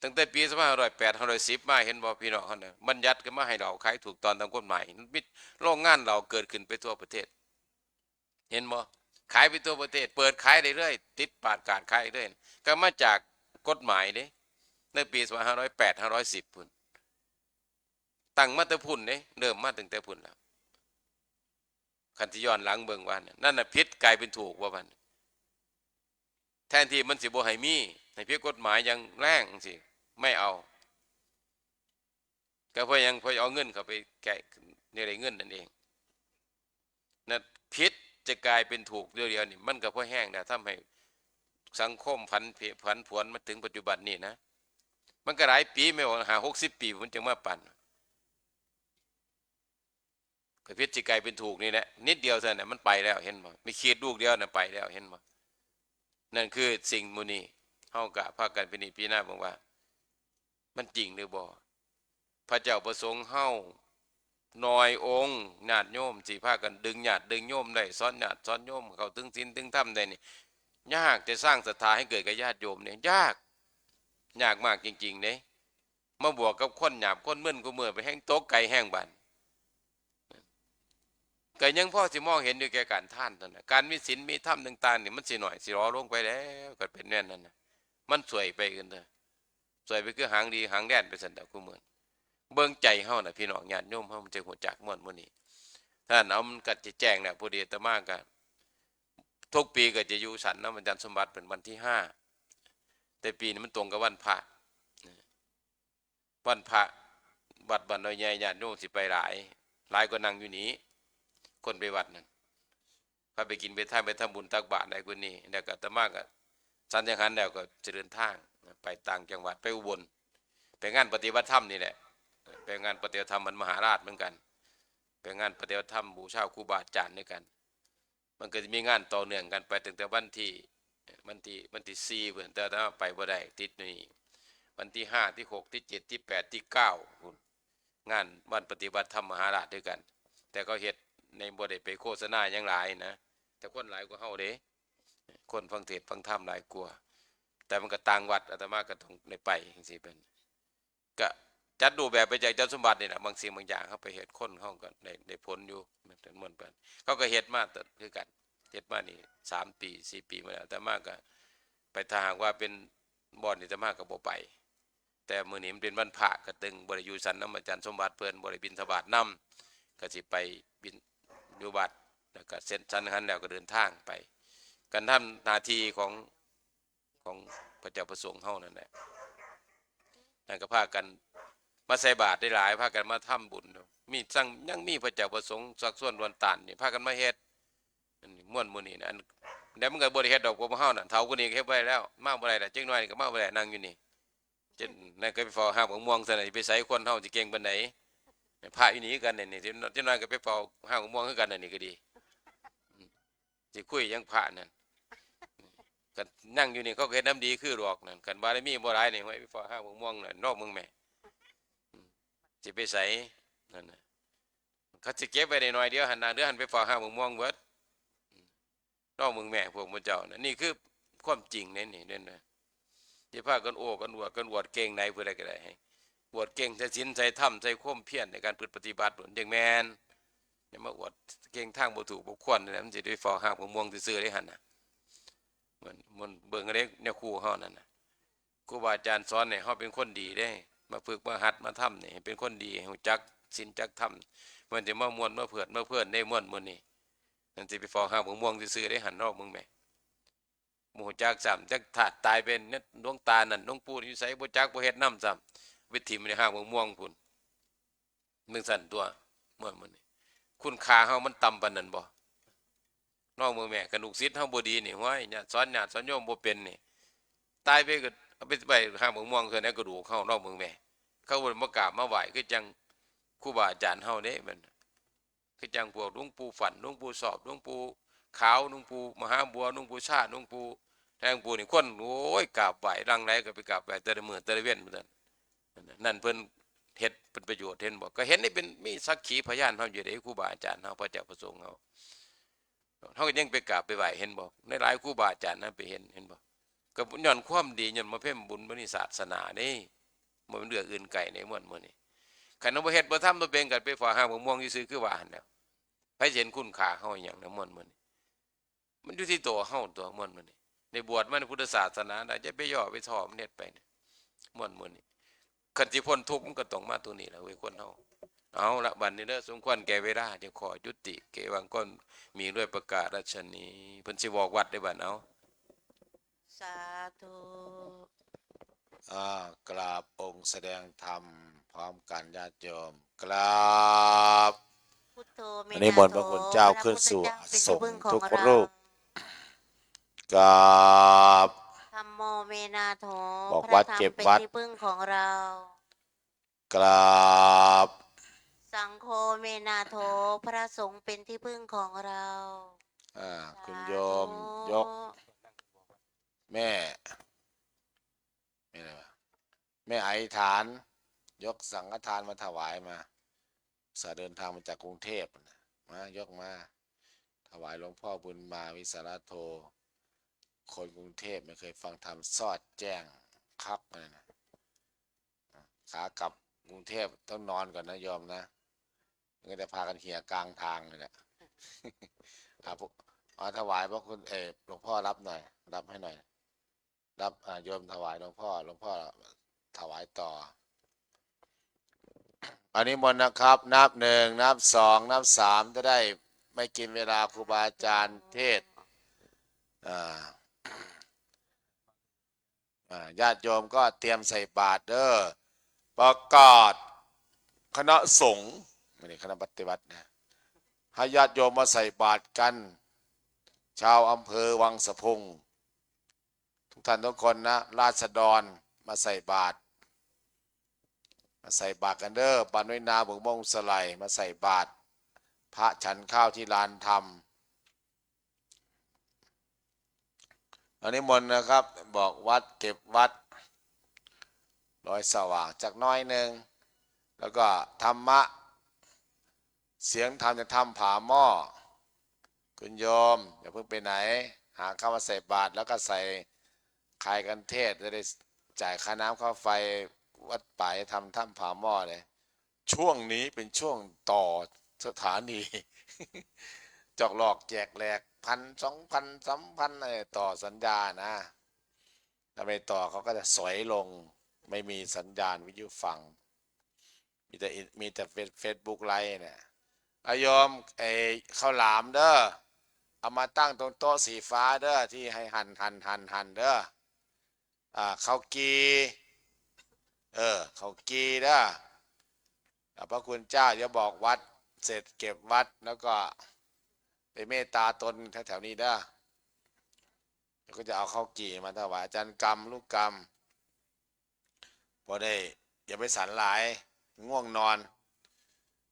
ตั้งแต่ปีสองพันห้าร้อยแปด ห้าร้อยสิบ มา เห็นบ่พี่น้องเฮาน่ะ บัญญัติขึ้นมาให้เหล้าขายถูกต้องตามกฎหมาย มีโรงงานเหล้าเกิดขึ้นไปทั่วประเทศ เห็นบ่? ขายไปทั่วประเทศ เปิดขายได้เลย ติดประกาศขายเลย ก็มาจากกฎหมายเด้ ในปีสองพันห้าร้อยแปด ห้าร้อยสิบ พุ้น ตั้งมาแต่พุ้นเด้ เริ่มมาตั้งแต่พุ้นแล้ว คันสิย้อนหลังเบิ่งว่า นั่นน่ะผิดกลายเป็นถูกว่าบัด แทนที่มันสิบ่ให้มี ให้ผิดกฎหมายอย่างแรงจั่งซี้ ไม่เอา ก็เพื่อหยัง เพื่อเอาเงินเข้าไปแก้ เรียกได้เงินนั่นเอง นะ ผิดจะกลายเป็นถูกเดียวๆ นี่ มันก็พอแห้งนะ ทำให้สังคมผันเพ ผันผวนมาถึงปัจจุบันนี่นะ มันก็หลายปี แม่นบ่ ห้าหกสิบปี มันจึงมาปาน ก็ผิดสิกลายเป็นถูกนี่แหละ นิดเดียวเท่านั้นน่ะ มันไปแล้ว เห็นบ่? มีขีดลูกเดียวน่ะ ไปแล้ว เห็นบ่? นั่นคือสิ่งหมู่นี้ เฮาก็พากันพินิจพิจารณาเบิ่งว่า มันจริงหรือบ่? พระเจ้าประสงค์เฮาน้อยองค์ ญาติโยมสิพากันดึงญาติดึงโยมได้ สอนญาติสอนโยมเข้าถึงศีลถึงธรรมได้นี่ ยาก จะสร้างศรัทธาให้เกิดกับญาติโยมเนี่ย ยาก ยากมากจริงๆเด้ มาบวกกับคนหยาบคนมึนกูมือไปแฮงตกไกลแฮงบาด ก็ยังพอสิมองเห็นอยู่แก่การทานเท่านั้น การมีศีลมีธรรมต่างๆนี่มันสิหน่อยสิหลอลงไปแล้ว ก็เป็นแนวนั้นน่ะ มันส่วยไปกันเถอะ ส่วยไปคือหางดีหางแดนไปซั่นดอก คู่มื้อ เบิ่งใจเฮาน่ะ พี่น้องญาติโยมเฮามันจะฮู้จักม่วนมื้อนี้ ถ้าเอามันก็จะแจ้งแล้ว พอดีอาตมาก็ ทุกปีก็จะอยู่ฉันนำอาจารย์สมบัติเป็นวันที่ห้า แต่ปีนี้มันตรงกับวันพระ วันพระ วัดบ้านน้อยใหญ่ ญาติโยมสิไปหลาย หลายกว่านั่งอยู่นี้ คนไปวัดนั่น พาไปกินไปทานไปทำบุญตักบาตรได้กว่านี้ แล้วก็อาตมาก็ฉันจังหันแล้วก็จะเดินทางไปต่างจังหวัด ไปอุบล ไปงานปฏิบัติธรรมนี่แหละ ไปงานปฏิบัติธรรมมันมหาราชเหมือนกัน ไปงานปฏิบัติธรรมบูชาครูบาอาจารย์ด้วยกัน มันก็จะมีงานต่อเนื่องกันไปตั้งแต่วันที่ วันที่ วันที่สี่พุ้น แต่ว่าไปบ่ได้ติดนี่ วันที่ห้า ที่หก ที่เจ็ด ที่แปด ที่เก้าพุ้น งานวันปฏิบัติธรรมมหาราชด้วยกัน แต่เขาเฮ็ดใน บ่ได้ไปโฆษณาหยังหลายนะ แต่คนหลายกว่าเฮาเด้ คนฟังเทศน์ฟังธรรมหลายกว่า แต่มันก็ต่างวัด อาตมาก็ต้องได้ไปจังซี้ เป็น ก็จัดรูปแบบไปจากอาจารย์สมบัตินี่แหละ บางสิ่งบางอย่างเขาไปเฮ็ดคนเขาก็ได้ ได้ผลอยู่ มันเป็นม่วนไป เขาก็เฮ็ดมาแต่คือกัน เฮ็ดมานี่สามปี สี่ปีมาแล้ว อาตมาก็ไป ถ้าหากว่าเป็นบ่อนนี่ อาตมาก็บ่ไป แต่มื้อนี้มันเป็นวันพระ ก็ตึงบ่ได้อยู่ฉันนำอาจารย์สมบัติเพิ่น บ่ได้บิณฑบาตนำ ก็สิไปบิณ อยู่วัด แล้วก็เสร็จฉันหันแล้วก็เดินทางไป การทำหน้าที่ของ ของพระเจ้าพระสงฆ์เฮานั่นแหละ นั่นก็พากันมาใส่บาตรได้หลาย พากันมาทำบุญ มีสั่ง ยังมีพระเจ้าพระสงฆ์ชักชวนล้วนต้านนี่ พากันมาเฮ็ด อันนี้ม่วนมื้อนี้นะ อัน แล้วมันก็บ่ได้เฮ็ดดอก พวกเฮานั่น เฒ่าผู้นี้ก็เฮ็ดบ่ได้แล้ว มาบ่ได้แล้ว จักหน่อยก็มาบ่ได้ นั่งอยู่นี่ จักหน่อยก็ไปเฝ้าหากบักม่วงซั่นน่ะ สิไปไส คนเฮาสิเก่งปานใด พระอยู่นี่คือกันนี่ จักหน่อยก็ไปเฝ้าหากบักม่วงคือกัน อันนี้ก็ดี สิคุยหยังพระนั่น ก็นั่งอยู่นี่เขาก็เฮ็ดนำดีคือดอกนั่น คันบารมีบ่หลายนี่ ห้วย ไปเฝ้าหากบักม่วงนั่น รอเบิ่งแหม สิไปไส นั่นน่ะ เขาสิเก็บไว้ได้หน่อยเดียวหั่นน่ะ เดี๋ยวหั่นไปเฝ้าหากบักม่วงเบิด รอเบิ่งแหม พวกหมู่เจ้าน่ะ นี่คือความจริงเด้นี่ เด้นะ สิพากันโอ้กันอวด กันอวดเก่งไหนผู้ใดก็ได้ ให้อวดเก่งใส่ศีลใส่ธรรม ใส่ความเพียรในการประพฤติปฏิบัติ จั่งแม่น อย่ามาอวดเก่งทางบ่ถูกบ่ควรนี่แหละ มันสิได้เฝ้าหากบักม่วงซื่อๆเด้หั่นน่ะ มัน มันเบิ่งเด้ แนวครูเฮานั่นน่ะ ครูบาอาจารย์สอนให้เฮาเป็นคนดีเด้ มาฝึกมาหัดมาทำนี่ ให้เป็นคนดี ให้รู้จักศีลจักธรรม มันสิมาม่วนมาเพลิดมาเพลินได้ม่วนมื้อนี้ นั่นสิไปเฝ้าหากบักม่วงซื่อๆเด้หั่น รอเบิ่งแหม บ่รู้จักซ้ำ จักธาตุตายเป็นเนี่ย หลวงตานั่น หลวงปู่อยู่ไสบ่จัก บ่เฮ็ดนำซ้ำ ไปถิ่มในหากบักม่วงพุ้น จั่งซั้นตั๊ว ม่วนมื้อนี้ คุณค่าเฮามันต่ำปานนั้นบ่ ลองเบิ่งแหม คันลูกศิษย์เฮาบ่ดีนี่ ห้วย ญาติสอนญาติสอนโยมบ่เป็นนี่ ตายไปก็เอาไปไว้หากบักม่วงเทื่อในกระดูกเฮา ลองเบิ่งแหม เขาบ่ได้มากราบมาไหว้ คือจั่งครูบาอาจารย์เฮาเด้ มัน คือจั่งพวกหลวงปู่ฝัน หลวงปู่สอบ หลวงปู่ขาว หลวงปู่มหาบัว หลวงปู่ชา หลวงปู่ หลวงปู่นี่ คน โอ้ย กราบไหว้ หลั่งไหลก็ไปกราบไหว้แต่ละมื้อแต่ละเว็น นั่นน่ะ นั่นเพิ่นเฮ็ดเป็นประโยชน์ เห็นบ่ ก็เห็นนี่เป็น มีสักขีพยานเฮาอยู่เด้ ครูบาอาจารย์เฮา พระเจ้าพระสงฆ์เฮา เฮาก็ยังไปกราบไปไหว้ เห็นบ่ ในหลายครูบาอาจารย์นะ ไปเห็น เห็นบ่ ก็ย้อนความดี ย้อนมาเพ็ญบุญ บ่มีศาสนาเด้ บ่แม่นเรื่องอื่นไกลในม่วนมื้อนี้ คันเฮาบ่เฮ็ดบ่ทำบ่เป็น ก็ไปเฝ้าหากบักม่วงซื่อๆ คือว่าหั่นแหล้ว ไผสิเห็นคุณค่าเฮาอิหยังในม่วนมื้อนี้ มันอยู่ที่ตัวเฮาตั๊ว ม่วนมื้อนี้ ได้บวชมาในพุทธศาสนา ได้ อย่าไปย่อไปท้อมัน เฮ็ดไปนะ ม่วนมื้อนี้ คันสิพ้นทุกข์มันก็ต้องมาตัวนี้ล่ะเว้ย คนเฮา เอาละ บัดนี้เด้อ สมควรแก่เวลา จึงขอยุติ เกวังก็มีด้วยประกาศฉะนี้ เพิ่นสิบอกวัดได้บัด เอา สาธุ อ่า กราบองค์แสดงธรรมพร้อมกันญาติโยม กราบ พุทโธเม อันนี้มนต์พระคุณเจ้า นาโถ ขึ้นสู่ พระพุทธเจ้าเป็นที่พึ่งของ อาสมทุก เรา รูป กราบ ธัมโมเมนาโถ บอกวัด พระธรรม เก็บวัด เป็นที่พึ่งของเรา กราบ สังโฆเมนาโถ พระสงฆ์เป็นที่พึ่งของเรา อ่า คุณโยม สาธุ ยก แม่ แม่อะไรวะ แม่อธิษฐาน ยกสังฆทานมาถวายมา อุตส่าห์เดินทางมาจากกรุงเทพฯนะ มา ยกมา ถวายหลวงพ่อบุญมา วิสารโธ คนกรุงเทพฯไม่เคยฟังธรรม สอดแจ้งคักเลยนะ ขากลับกรุงเทพฯต้องนอนก่อนนะโยมนะ มันก็จะพากันเหี่ยกลางทางเลยแหละ ครับ เอาถวายพระคุณ เออ หลวงพ่อรับหน่อย รับให้หน่อย รับ อ่า โยมถวายหลวงพ่อ หลวงพ่อถวายต่อ อันนี้มนต์นะครับ นับหนึ่ง นับสอง นับสาม จะได้ไม่กินเวลาครูบาอาจารย์เทศน์ อ่า อ่า ญาติโยมก็เตรียมใส่บาตรเด้อ ประกาศคณะสงฆ์ ไม่ใช่คณะปฏิบัตินะ ให้ญาติโยมมาใส่บาตรกัน ชาวอำเภอวังสะพุง ทุกท่านทุกคนนะ ราษฎรมาใส่บาตร มาใส่บาตรกันเด้อ บ้านน้อยนา บึงม่วงสะไหล มาใส่บาตร พระฉันข้าวที่ลานธรรม อันนี้มนต์นะครับ บอกวัดเก็บวัด รอยสว่างจักหน้อยหนึ่ง แล้วก็ธรรมะ เสียงธรรมจากถ้ำผาหม้อ คุณโยม อย่าเพิ่งไปไหน หาข้าวมาใส่บาตร แล้วก็ใส่คายกันเทศน์ จะได้จ่ายค่าน้ำค่าไฟวัดป่าธรรมถ้ำผาหม้อเลย ช่วงนี้เป็นช่วงต่อสถานี จอกหลอกแจกแหลก พัน สองพัน สามพัน อะไรต่อสัญญานะ ถ้าไม่ต่อเขาก็จะสอยลง ไม่มีสัญญาณวิทยุฟัง มีแต่อิน- มีแต่เฟซ- Facebook ไลฟ์เนี่ย อาโยม ไอ้ข้าวหลามเด้อ เอามาตั้งตรงโต๊ะสีฟ้าเด้อ ที่ให้หั่นหั่นหั่นหั่นเด้อ อ่า ข้าวกี เออ ข้าวกีเด้อ อ่า พระคุณเจ้า เดี๋ยวบอกวัดเสร็จเก็บวัด แล้วก็ไปเมตตาตนแถวๆนี้เด้อ แล้วก็จะเอาข้าวกีมาถวายอาจารย์กำ ลูกกำ พอได้ อย่าไปสันหลาย ง่วงนอน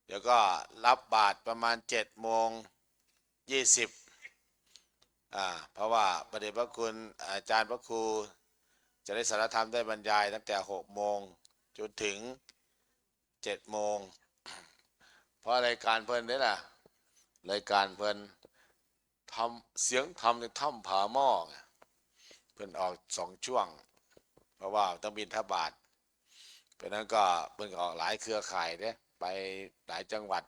เดี๋ยวก็รับบาตรประมาณเจ็ดโมงยี่สิบ อ่า เพราะว่าพระเดชพระคุณอาจารย์พระครู จะได้สารธรรมได้บรรยายตั้งแต่หกโมงจนถึงเจ็ดโมง เพราะรายการเพิ่นนี่แหละ รายการเพิ่นทำเสียงธรรมในถ้ำผาหม้อไง เพิ่นออกสองช่วง เพราะว่าต้องบิณฑบาต เพราะนั้นก็เพิ่นก็ออกหลายเครือข่ายเด้ ไปหลายจังหวัด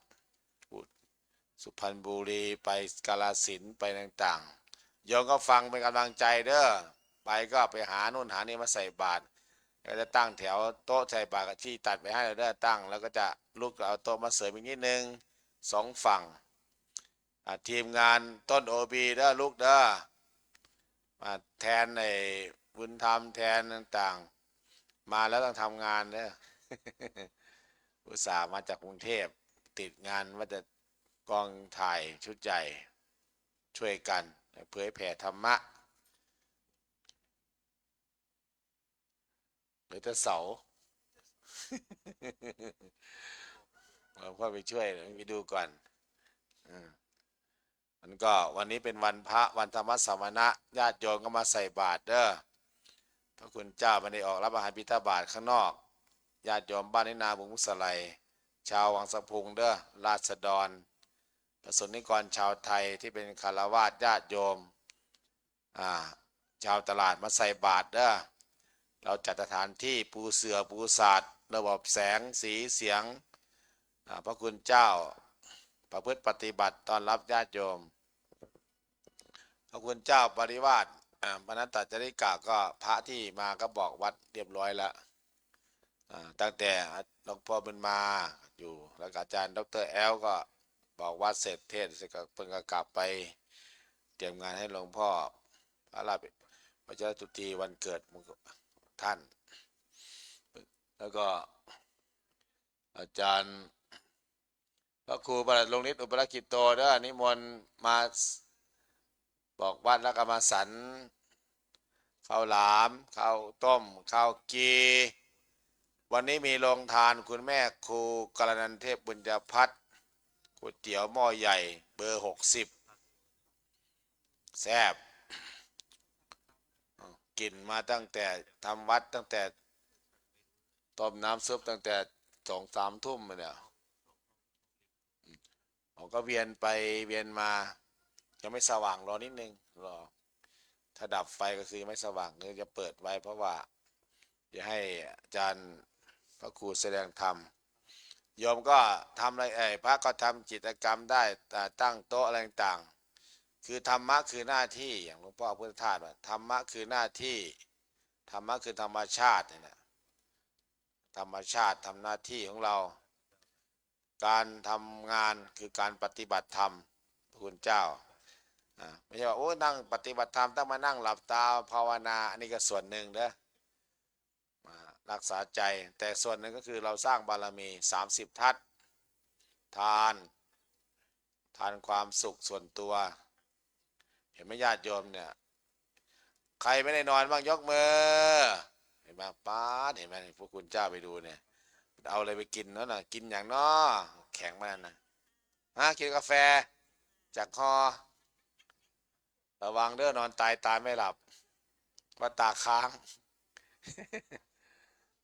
อุ- สุพรรณบุรี ไปกาฬสินธุ์ ไปต่างๆ โยมก็ฟังเป็นกำลังใจเด้อ ไปก็ไปหานู่นหานี่มาใส่บาตร แล้วก็จะตั้งแถวโต๊ะใส่บาตรกับที่ตัดไปให้เราเด้อ ตั้ง แล้วก็จะลุกเอาโต๊ะมาเสริมอีกนิดนึง สองฝั่ง อ่ะ ทีมงานต้น โอ บี เด้อ ลุกเด้อ มาแทนไอ้บุญธรรม แทนต่างๆ มาแล้วต้องทำงานเด้อ อุตส่าห์มาจากกรุงเทพฯ ติดงานว่าจะกองถ่ายชุดใหญ่ ช่วยกันเผยแผ่ธรรมะ เหลือแต่เสา หลวงพ่อไปช่วย ไปดูก่อน อ่า มันก็วันนี้เป็นวันพระ วันธรรมสวนะ ญาติโยมก็มาใส่บาตรเด้อ พระคุณเจ้าไม่ได้ออกรับอาหารบิณฑบาตข้างนอก ญาติโยมบ้านน้อยนา บึงม่วงสะไหล ชาววังสะพุงเด้อ ราษฎร ประสงค์นิกรชาวไทยที่เป็นฆราวาสญาติโยม อ่า ชาวตลาดมาใส่บาตรเด้อ เราจัดสถานที่ปูเสื่อปูสาด ระบบแสงสีเสียง อ่า พระคุณเจ้าประพฤติปฏิบัติต้อนรับญาติโยม พระคุณเจ้าปริวาส อ่า ปณัตตจาริกะ ก็พระที่มาก็บอกวัดเรียบร้อยแล้ว อ่า ตั้งแต่หลวงพ่อบุญมาอยู่ แล้วก็อาจารย์ดอกเตอร์แอลก็บอกวัดเสร็จ เทศน์เสร็จก็เพิ่นก็กลับไปเตรียมงานให้หลวงพ่อพระราชวัชรตุทีวันเกิดท่าน แล้วก็อาจารย์พระครูประหลัดลงฤทธิ์อุปราชกิตโตเด้อ นิมนต์มาบอกวัดแล้วก็มาสันข้าวหลาม ข้าวต้ม ข้าวกี วันนี้มีโรงทานคุณแม่ครูกรนันเทพบุญญพัฒน์ ก๋วยเตี๋ยวหม้อใหญ่เบอร์หกสิบ แซ่บ กินมาตั้งแต่ทำวัด ตั้งแต่ต้มน้ำซุปตั้งแต่สองสามทุ่มมาเนี่ย ผมก็เวียนไปเวียนมา ยังไม่สว่าง รอนิดนึง รอ ถ้าดับไฟก็คือยังไม่สว่าง ก็จะเปิดไว้ เพราะว่าจะให้อาจารย์ พระครูแสดงธรรม โยมก็ทำอะไร เอ่ย พระก็ทำกิจกรรมได้ อ่า ตั้งโต๊ะอะไรต่างๆ คือธรรมะคือหน้าที่ อย่างหลวงพ่อพุทธทาสว่า ธรรมะคือหน้าที่ ธรรมะคือธรรมชาติเนี่ยนะ ธรรมชาติ ทำหน้าที่ของเรา การทำงานคือการปฏิบัติธรรม พระคุณเจ้า อ่า ไม่ใช่ว่า โอ้ นั่งปฏิบัติธรรม ต้องมานั่งหลับตาภาวนา อันนี้ก็ส่วนหนึ่งเด้อ มารักษาใจ แต่ส่วนหนึ่งก็คือเราสร้างบารมี สามสิบทัศน์ ทาน ทานความสุขส่วนตัว เห็นไหมญาติโยมเนี่ย ใครไม่ได้นอนบ้างยกมือ เห็นไหม ป๊าด เห็นไหม พระคุณเจ้าไปดูเนี่ย เอาอะไรไปกินนั่นน่ะ กินอย่างน้อ แข็งมานั่นนะ ฮะ กินกาแฟ จากคอ ระวังเด้อ นอนตายตาไม่หลับ ว่าตาค้าง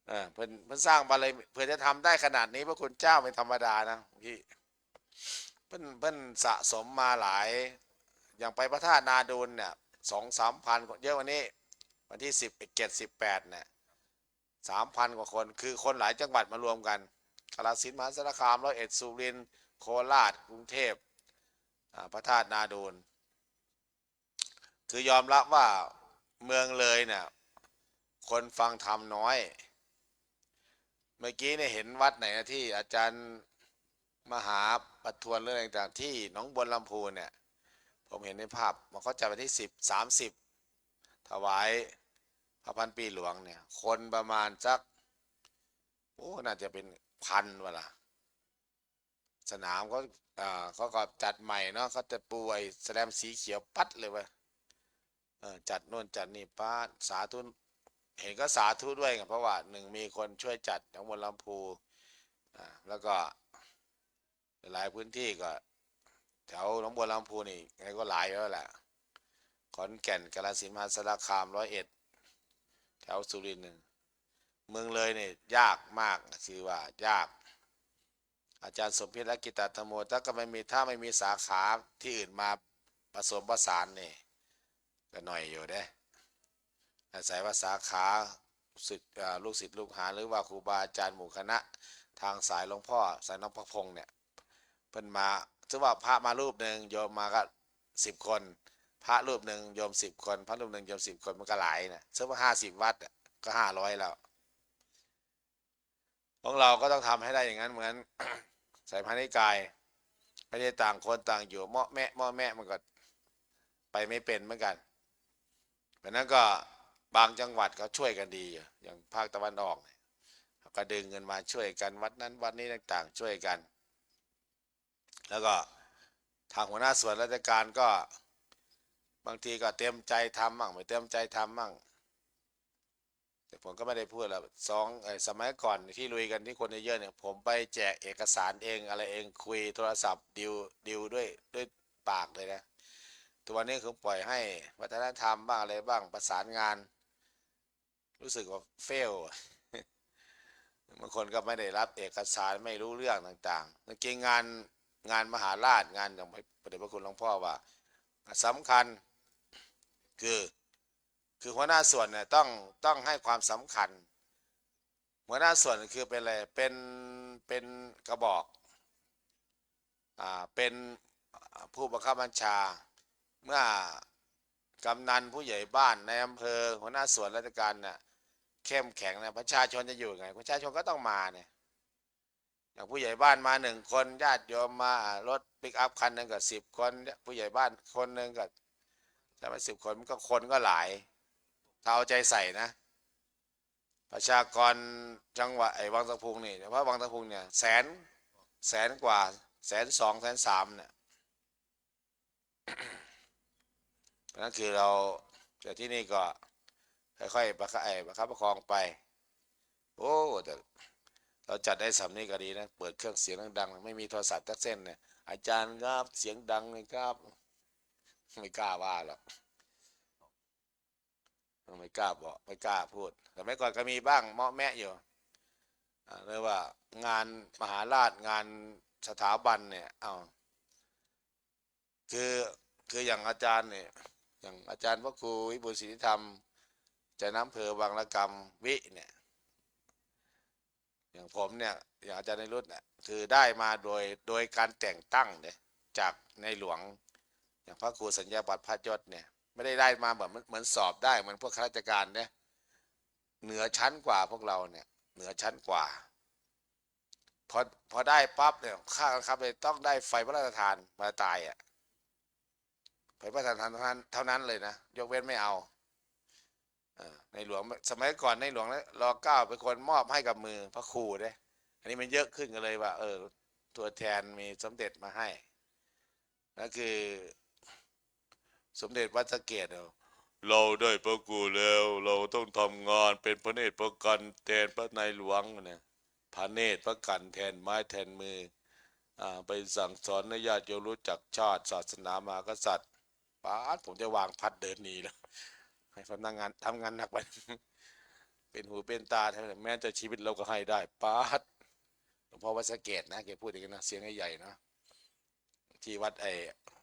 เออ เพิ่น เพิ่นสร้างบารมี เพื่อจะทำได้ขนาดนี้ พระคุณเจ้าไม่ธรรมดานะพี่ เพิ่น เพิ่นสะสมมาหลาย อย่างไปพระธาตุนาดูนเนี่ย สองสามพันคน เยอะกว่านี้ วันที่สิบเจ็ด สิบแปดเนี่ย สามพันกว่าคน คือคนหลายจังหวัดมารวมกัน กาฬสินธุ์ มหาสารคาม ร้อยเอ็ด สุรินทร์ โคราช กรุงเทพฯ อ่า พระธาตุนาดูน คือยอมรับว่าเมืองเลยเนี่ย คนฟังธรรมน้อย เมื่อกี้เนี่ยเห็นวัดไหนนะ ที่อาจารย์มหาประทวนหรืออะไรต่างๆ ที่หนองบัวลำพูเนี่ย ผมเห็นในภาพ มันเขาจัดวันที่สิบ สามสิบ ถวายพระพันปีหลวงเนี่ย คนประมาณสัก โอ้ น่าจะเป็นพันวะล่ะ สนามเขา อ่า เขาก็จัดใหม่เนาะ เขาจะปูไอ้แสแลมสีเขียวปั๊ดเลยเว้ย เออ จัดโน่นจัดนี่ปั๊ด สาธุ เห็นก็สาธุด้วยไง เพราะว่าหนึ่งมีคนช่วยจัดหนองบัวลำพู อ่า แล้วก็หลายพื้นที่ก็ แถวหนองบัวลำพูนี่ไงก็หลายแล้วแหละ ขอนแก่น กาฬสินธุ์ มหาสารคาม ร้อยเอ็ด แถวสุรินทร์ เมืองเลยเนี่ยยากมาก คือว่ายาก อาจารย์สมพิษ และกิตตธรรมโม ถ้าก็ไม่มี ถ้าไม่มีสาขาที่อื่นมาผสมผสานนี่ ก็หน่อยอยู่เด้ อาศัยว่าสาขา ศิษย์ อ่า ลูกศิษย์ลูกหา หรือว่าครูบาอาจารย์หมู่คณะ ทางสายหลวงพ่อ สายหนองพระพงเนี่ย เพิ่นมา ถือว่าพระมารูปหนึ่ง โยมมาก็สิบคน พระรูปหนึ่ง โยมสิบคน พระรูปหนึ่ง โยมสิบคน มันก็หลายนะ ถือว่าห้าสิบวัดอะ ก็ห้าร้อยแล้ว ของเราก็ต้องทำให้ได้อย่างนั้นเหมือน สายพานิกาย ไม่ใช่ต่างคนต่างอยู่ เมาะแมะ เมาะแมะ มันก็ไปไม่เป็นเหมือนกัน เพราะนั้นก็บางจังหวัดเขาช่วยกันดีอยู่ อย่างภาคตะวันออกเนี่ย เขาก็ดึงกันมาช่วยกัน วัดนั้นวัดนี้ต่างๆ ช่วยกัน แล้วก็ทางหัวหน้าส่วนราชการก็ บางทีก็เต็มใจทำมั่ง ไม่เต็มใจทำมั่ง แต่ผมก็ไม่ได้พูดแล้ว สอง ไอ้สมัยก่อนที่ลุยกันที่คนเยอะๆเนี่ย ผมไปแจกเอกสารเองอะไรเอง คุยโทรศัพท์ ดีล ดีลด้วย ด้วยปากเลยนะ ทุกวันนี้คือปล่อยให้วัฒนธรรมบ้างอะไรบ้างประสานงาน รู้สึกว่าเฟล บางคนก็ไม่ได้รับเอกสาร ไม่รู้เรื่องต่างๆ จริงๆ งาน งานมหาราช งานของพระเดชพระคุณหลวงพ่อว่าสำคัญ คือ คือหัวหน้าส่วนเนี่ยต้อง ต้องให้ความสำคัญ หัวหน้าส่วนคือเป็นอะไร เป็น เป็นกระบอก อ่า เป็นผู้บังคับบัญชา เมื่อกำนัน ผู้ใหญ่บ้าน นายอำเภอ หัวหน้าส่วนราชการน่ะเข้มแข็งนะ ประชาชนจะอยู่ไง ประชาชนก็ต้องมาเนี่ย อย่างผู้ใหญ่บ้านมาหนึ่งคน ญาติโยมมา อ่ารถปิกอัพคันหนึ่งก็สิบคน ผู้ใหญ่บ้านคนหนึ่งก็ ใช่ไหม สิบคน มันก็คนก็หลาย ถ้าเอาใจใส่นะ ประชากรจังหวัดไอ้วังตะพุงนี่ เฉพาะวังตะพุงเนี่ย แสน แสนกว่า แสนสอง แสนสาม เนี่ย เพราะนั้นคือเรา แต่ที่นี่ก็ค่อยๆ ประคับ ไอ้ประคับประคองไป โอ้ แต่เราจัดได้สำนี้ก็ดีนะ เปิดเครื่องเสียงดังๆ ไม่มีโทรศัพท์สักเส้นเนี่ย "อาจารย์ครับ เสียงดังเลยครับ" ไม่กล้าว่าหรอก ไม่กล้าบอก ไม่กล้าพูด แต่เมื่อก่อนก็มีบ้าง เมาะแมะอยู่ อ่า เรียกว่างานมหาราช งานสถาบันเนี่ย เอา คือ คืออย่างอาจารย์เนี่ย อย่างอาจารย์พระครูวิบูลย์สิทธิธรรม เจ้าคณะอำเภอวังระฆังวิเนี่ย อย่างผมเนี่ย อย่างอาจารย์นิรุตเนี่ย คือได้มาโดย โดยการแต่งตั้งเนี่ย จากในหลวง อย่างพระครูสัญญาบัตรพระยศเนี่ย ไม่ได้ได้มาเหมือน เหมือนสอบได้เหมือนพวกข้าราชการเนี่ย เหนือชั้นกว่าพวกเราเนี่ย เหนือชั้นกว่า พอ พอได้ปั๊บเนี่ย ข้าครับเลยต้องได้ใบพระราชทานมาตายอ่ะ ใบพระราชทานเท่านั้น เท่านั้นเลยนะ ยกเว้นไม่เอา เอ่อ ในหลวง สมัยก่อนในหลวง ร.เก้า เป็นคนมอบให้กับมือพระครูเด้ อันนี้มันเยอะขึ้นก็เลยว่า เออ ตัวแทนมีสมเด็จมาให้ นั่นคือ สมเด็จวัดสะเกษ เราได้พระครูแล้ว เราต้องทำงานเป็นพระเนตรพระกันแทนพระนายหลวงนะ พระเนตรพระกันแทนไม้แทนมือ อ่า ไปสั่งสอนให้ญาติโยมรู้จักชาติศาสนามหากษัตริย์ ป๊าด ผมจะวางพัดเดินหนีแล้ว ให้พนักงานทำงานหนักไป เป็นหูเป็นตาแทน แม้แต่ชีวิตเราก็ให้ได้ ป๊าด หลวงพ่อวัดสะเกษนะ แกพูดอย่างนี้นะ เสียงใหญ่ๆนะ ที่วัดไอ้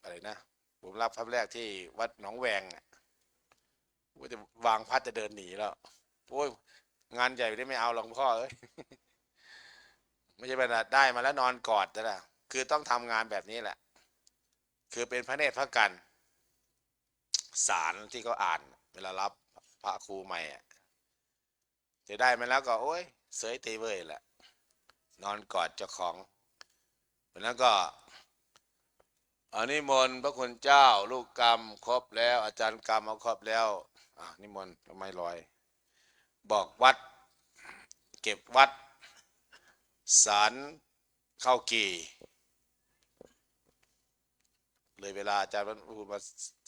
อะไรนะ ผมรับพระแรกที่วัดหนองแวงอะ ว่าจะวางพัดจะเดินหนีแล้ว โอ้ย งานใหญ่ไม่เอาหลวงพ่อเอ้ย ไม่ใช่ว่าได้มาแล้วนอนกอดนะ คือต้องทำงานแบบนี้แหละ คือเป็นพระเนตรพระกัน สารที่เขาอ่าน เวลารับพระครูใหม่อะ จะได้มาแล้วก็ โอ้ย เสยตีเว่ยแหละ นอนกอดเจ้าของ แล้วก็ อนิมนต์พระคุณเจ้า ลูกกรรมครบแล้ว อาจารย์กรรมเอาครบแล้ว อ่ะ นิมนต์ดอกไม้ลอย บอกวัด เก็บวัด สารเข้ากี่ เลยเวลาอาจารย์พูดมา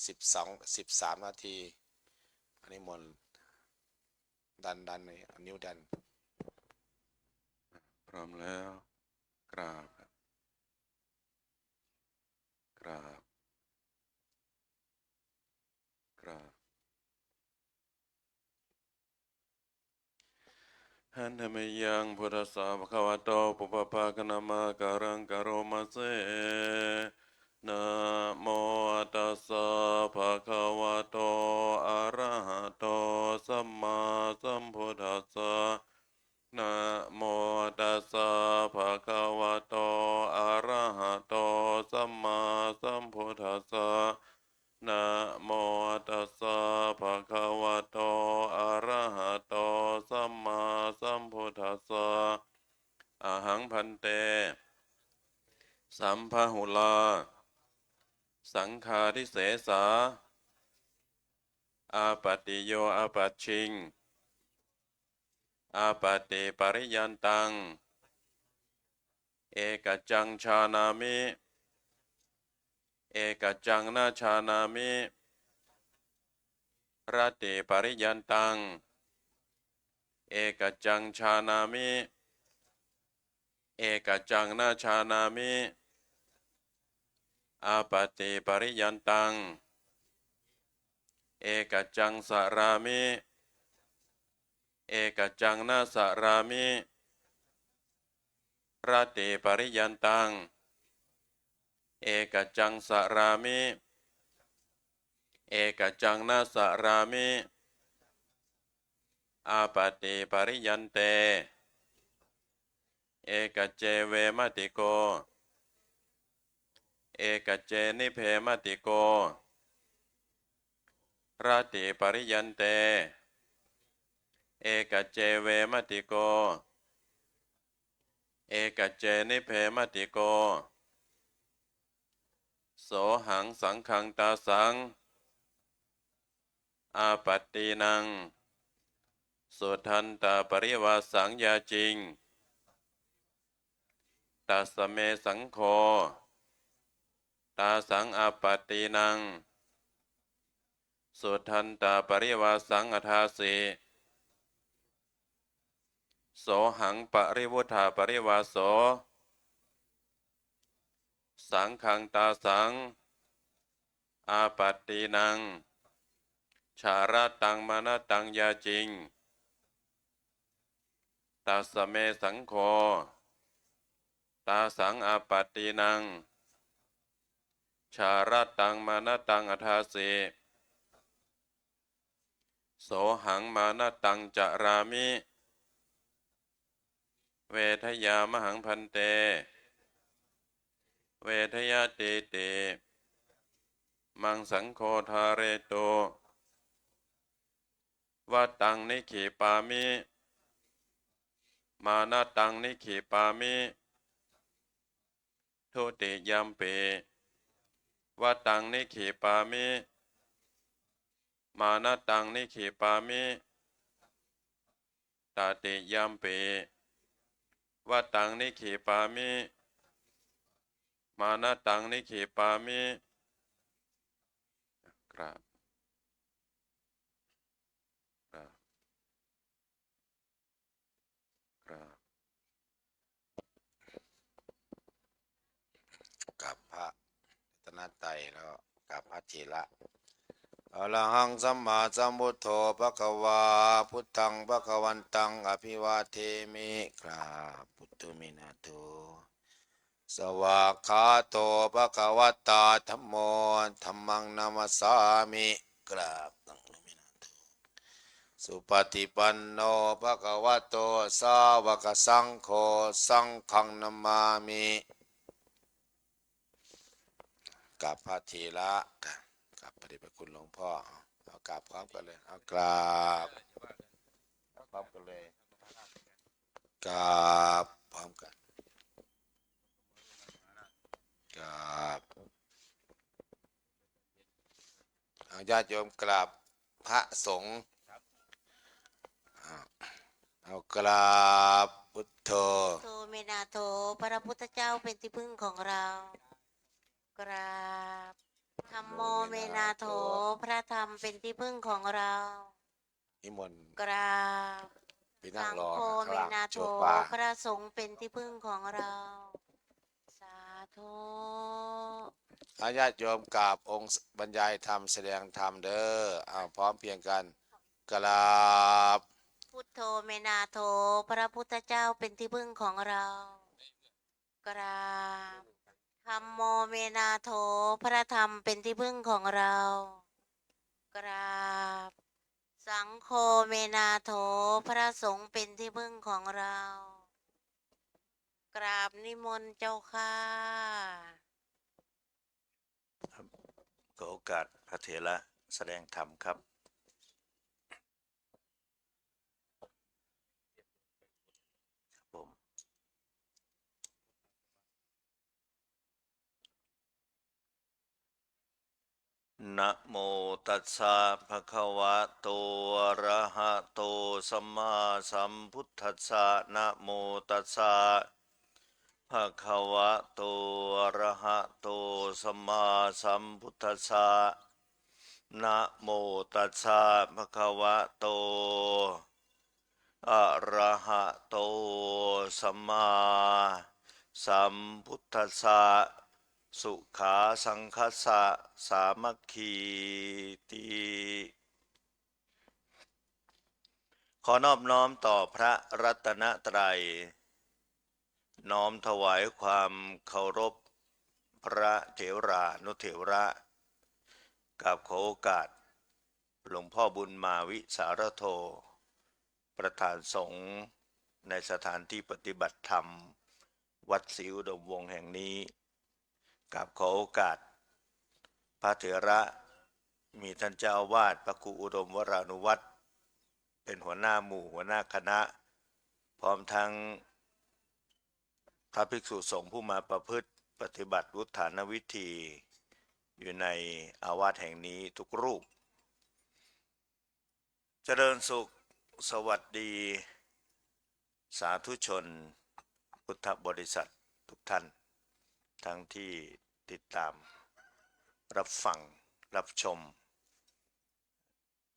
สิบสอง สิบสามนาที อนิมนต์ ดัน ดันเลย เอานิ้วดัน พร้อมแล้ว กราบครับ กราบ กราบ หันทะเมยังพุทธัสสะภะคะวะโต ปุพพะภาคณะมะกะรังกะโรมะเส นะโมตัสสะภะคะวะโต อะระหะโต สัมมาสัมพุทธัสสะ นะโมตัสสะภะคะวะโต อะระหะโต สัมมาสัมพุทธัสสะ นะโมตัสสะภะคะวะโต อะระหะโต สัมมาสัมพุทธัสสะ อะหัง ภันเต สัมภะหุลา สังฆาทิเสสา อาปัตติโย อาปัชชิง อาปัตติปริยันตัง เอกัจจังชานามิ เอกัจจังนะชานามิ รัตติปริยันตัง เอกัจจังชานามิ เอกัจจังนะชานามิ อาปัตติปริยันตัง เอกัจจังสารามิ เอกัจจังนะสารามิ รัตติปริยันตัง เอกัจจังสารามิ เอกัจจังนะสารามิ อาปัตติปริยันเต เอกัจเจ เวมะติโก เอกัจเจ นิเพมะติโก รัตติปริยันเต เอกัจเจ เวมะติโก เอกัจเจ นิเพมะติโก โสหัง สังฆัง ตาสัง อาปัตตีนัง สุทันตะปริวาสัง ยาจิง ตัสเม สังโฆ ตาสัง อาปัตตีนัง สุทันตะปริวาสัง อทาสิ โสหัง ปริวุฒาปริวาโส สังฆัง ตาสัง อาปัตตีนัง ชาระตัง มานตัง ยาจิง ตัสเม สังโฆ ตาสัง อาปัตตีนัง ชาระตัง มานตัง อทาสิ โสหัง มานตัง จารามิ เวทยามหัง ภันเต เวทยาเตเต มังสังโฆ ทาเรตุ วะตัง นิกขิปามิ มานะตัง นิกขิปามิ ทุติยมปิ วะตัง นิกขิปามิ มานะตัง นิกขิปามิ ตติยมปิ วะตัง นิกขิปามิ มานะตัง นิกขิปามิ กราบ กราบ กราบ กราบพระรัตนตรัย แล้วกราบพระเถระ อะระหังสัมมาสัมพุทโธ ภะคะวา พุทธัง ภะคะวันตัง อะภิวาเทมิ กราบ พุทโธ เมนะโธ สวากขาโต ภะคะวะตา ธัมโม ธัมมัง นะมัสสามิ กราบ ธัมโม เมนะโธ สุปฏิปันโน ภะคะวะโต สาวกสังโฆ สังฆัง นะมามิ กราบพระเถระ กราบพระเดชพระคุณหลวงพ่อ เอากราบพร้อมกันเลย เอากราบพร้อมกันเลย กราบพร้อมกัน กราบ เอาญาติโยมกราบพระสงฆ์ เอา เอากราบ พุทโธ โธ เมนะโธ พระพุทธเจ้าเป็นที่พึ่งของเรา กราบ ธัมโม เมนะโธ พระธรรมเป็นที่พึ่งของเรา นิมนต์ กราบ ไปนั่งรอ สังโฆ ข้างล่าง เมนะโธ ชั่วคราว พระสงฆ์เป็นที่พึ่งของเรา สาธุ อา ญาติโยมกราบองค์บรรยายธรรม แสดงธรรมเด้อ เอาพร้อมเพียงกัน กราบ พุทโธ เมนะโธ พระพุทธเจ้าเป็นที่พึ่งของเรา กราบ ธัมโม เมนะโธ พระธรรมเป็นที่พึ่งของเรา กราบ สังโฆ เมนะโธ พระสงฆ์เป็นที่พึ่งของเรา กราบนิมนต์เจ้าค่ะ ครับ ขอโอกาสพระเถระแสดงธรรมครับ ครับผม นะโมตัสสะ ภะคะวะโต อะระหะโต สัมมาสัมพุทธัสสะ นะโมตัสสะ ภะคะวะโต อะระหะโต สัมมาสัมพุทธัสสะ นะโมตัสสะ ภะคะวะโต อะระหะโต สัมมาสัมพุทธัสสะ สุขาสังคัสสะ สามัคคีติ ขอนอบน้อมต่อพระรัตนตรัย น้อมถวายความเคารพพระเถรานุเถระ กราบขอโอกาสหลวงพ่อบุญมาวิสารโธ ประธานสงฆ์ในสถานที่ปฏิบัติธรรม วัดศรีอุดมวงศ์แห่งนี้ กราบขอโอกาสพระเถระ มีท่านเจ้าอาวาส พระครูอุดมวรานุวัฒน์ เป็นหัวหน้าหมู่หัวหน้าคณะ พร้อมทั้งพระภิกษุสงฆ์ผู้มาประพฤติปฏิบัติวุฒานวิธี อยู่ในอาวาสแห่งนี้ทุกรูป เจริญสุข สวัสดี สาธุชนพุทธบริษัททุกท่าน ทั้งที่ติดตามรับฟังรับชม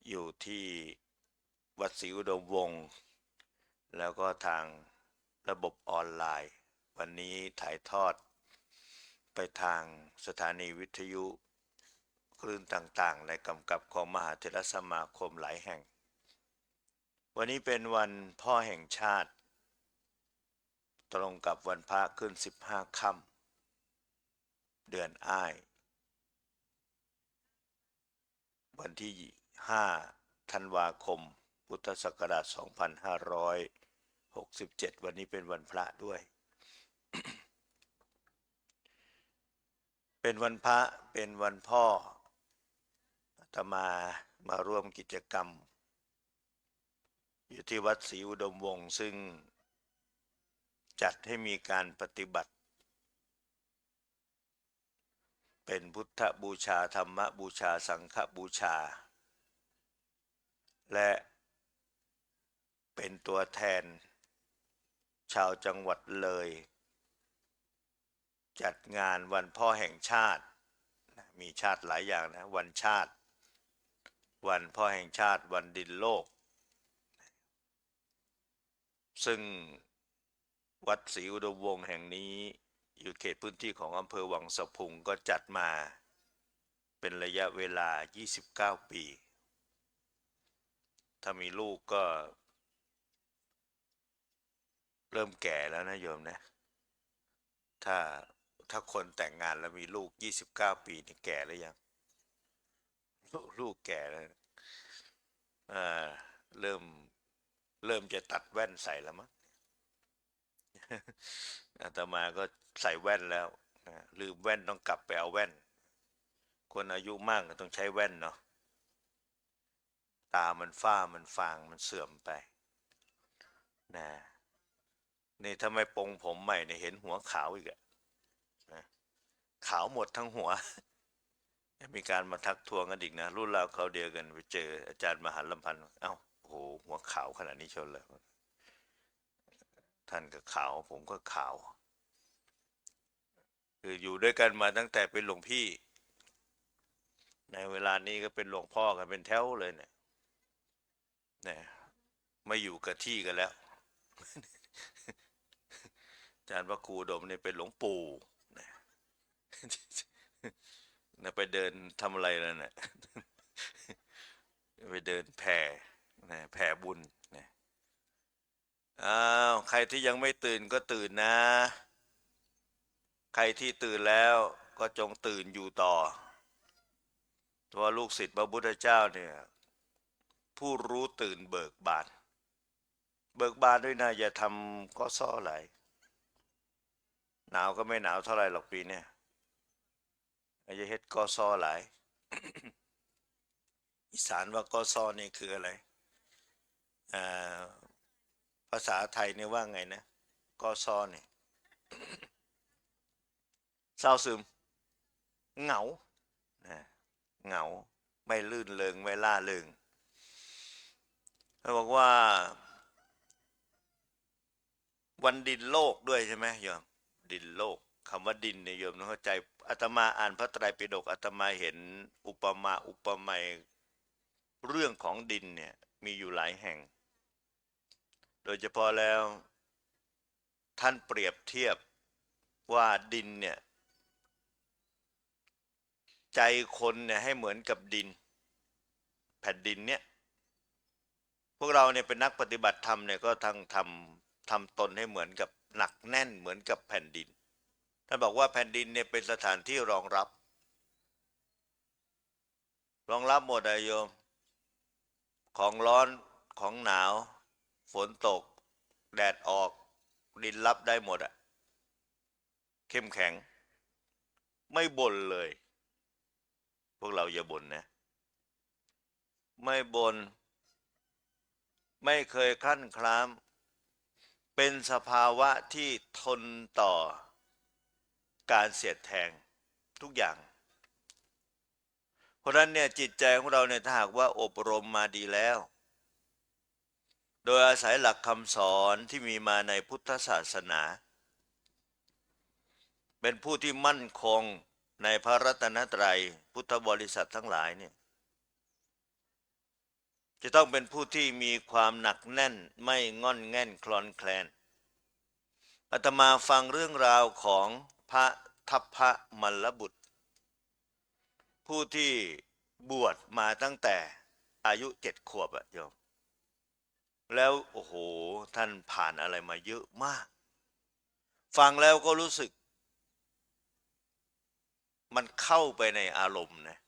อยู่ที่วัดศรีอุดมวงศ์ แล้วก็ทางระบบออนไลน์ วันนี้ถ่ายทอดไปทางสถานีวิทยุคลื่นต่างๆ ในกำกับของมหาเถรสมาคมหลายแห่ง วันนี้เป็นวันพ่อแห่งชาติ ตรงกับวันพระขึ้นสิบห้าค่ำ เดือนอ้าย วันที่ห้าธันวาคม พุทธศักราชสองพันห้าร้อย หกสิบเจ็ด วันนี้เป็นวันพระด้วย เป็นวันพระ เป็นวันพ่อ อาตมามาร่วมกิจกรรม อยู่ที่วัดศรีอุดมวงศ์ ซึ่งจัดให้มีการปฏิบัติ เป็นพุทธบูชา ธรรมบูชา สังฆบูชา และเป็นตัวแทนชาวจังหวัดเลย จัดงานวันพ่อแห่งชาติ มีชาติหลายอย่างนะ วันชาติ วันพ่อแห่งชาติ วันดินโลก ซึ่งวัดศรีอุดมวงศ์แห่งนี้ อยู่เขตพื้นที่ของอำเภอวังสะพุง ก็จัดมาเป็นระยะเวลา ยี่สิบเก้า ปี ถ้ามีลูกก็ เริ่มแก่แล้วนะโยมนะ ถ้าถ้าคนแต่งงานแล้วมีลูก ยี่สิบเก้า ปีนี่แก่หรือยัง ลูกลูกแก่แล้ว เอ่อ เริ่ม เริ่มจะตัดแว่นใส่แล้วมั้ง อาตมาก็ใส่แว่นแล้วนะ ลืมแว่น ต้องกลับไปเอาแว่น คนอายุมากก็ต้องใช้แว่นเนาะ ตามันฝ้ามันฟางมันเสื่อมไปนะ นี่ถ้าไม่ปรงผมใหม่เนี่ยเห็นหัวขาวอีกอะนะ ขาวหมดทั้งหัว ยังมีการมาทักท้วงกันอีกนะ รุ่นราวคราวเดียวกัน ไปเจออาจารย์มหันต์ลำพันธ์ เอ้า โอ้โห หัวขาวขนาดนี้เชียวเหรอ ท่านก็ขาว ผมก็ขาว คืออยู่ด้วยกันมาตั้งแต่เป็นหลวงพี่ ในเวลานี้ก็เป็นหลวงพ่อกันเป็นแถวเลยเนี่ย นะ ไม่อยู่กับที่กันแล้ว อาจารย์พระครูอุดมนี่เป็นหลวงปู่นะ นะ ไปเดินทำอะไรแล้วเนี่ย ไปเดินแผ่นะ แผ่บุญนะ อ้าว ใครที่ยังไม่ตื่นก็ตื่นนะ ใครที่ตื่นแล้วก็จงตื่นอยู่ต่อ เพราะว่าลูกศิษย์พระพุทธเจ้าเนี่ย ผู้รู้ตื่นเบิกบาน เบิกบานด้วยนะ อย่าทำก๊อซ้อหลาย หนาวก็ไม่หนาวเท่าไหร่หรอกปีเนี่ย อย่าเฮ็ดก๊อซ้อหลาย อีสานว่าก๊อซ้อนี่คืออะไร อ่า ภาษาไทยนี่ว่าไงนะ ก๊อซ้อนี่ เศร้าซึม เหงา นะ เหงา ไม่รื่นเริง ไม่ร่าเริง เขาบอกว่า วันดินโลกด้วยใช่ไหมโยม ดินโลก คำว่าดินเนี่ยโยมต้องเข้าใจ อาตมาอ่านพระไตรปิฎก อาตมาเห็นอุปมาอุปไมยเรื่องของดินเนี่ย มีอยู่หลายแห่ง โดยเฉพาะแล้ว ท่านเปรียบเทียบว่าดินเนี่ย ใจคนเนี่ยให้เหมือนกับดิน แผ่นดินเนี่ย พวกเราเนี่ยเป็นนักปฏิบัติธรรมเนี่ย ก็ทั้งทำ ทำตนให้เหมือนกับ หนักแน่นเหมือนกับแผ่นดิน ท่านบอกว่าแผ่นดินเนี่ยเป็นสถานที่รองรับ รองรับหมดอะโยม ของร้อน ของหนาว ฝนตก แดดออก ดินรับได้หมดอะ เข้มแข็ง ไม่บ่นเลย พวกเราอย่าบ่นนะ ไม่บ่น ไม่เคยคลั่นคล้าม เป็นสภาวะที่ทนต่อการเสียดแทงทุกอย่าง เพราะฉะนั้นเนี่ย จิตใจของเราเนี่ย ถ้าหากว่าอบรมมาดีแล้ว โดยอาศัยหลักคำสอนที่มีมาในพุทธศาสนา เป็นผู้ที่มั่นคงในพระรัตนตรัย พุทธบริษัททั้งหลายเนี่ย จะต้องเป็นผู้ที่มีความหนักแน่น ไม่ง่อนแง่นคลอนแคลน อาตมาฟังเรื่องราวของพระทัพพระมลบุตร ผู้ที่บวชมาตั้งแต่อายุเจ็ดขวบอะโยม แล้วโอ้โห ท่านผ่านอะไรมาเยอะมาก ฟังแล้วก็รู้สึก มันเข้าไปในอารมณ์นะ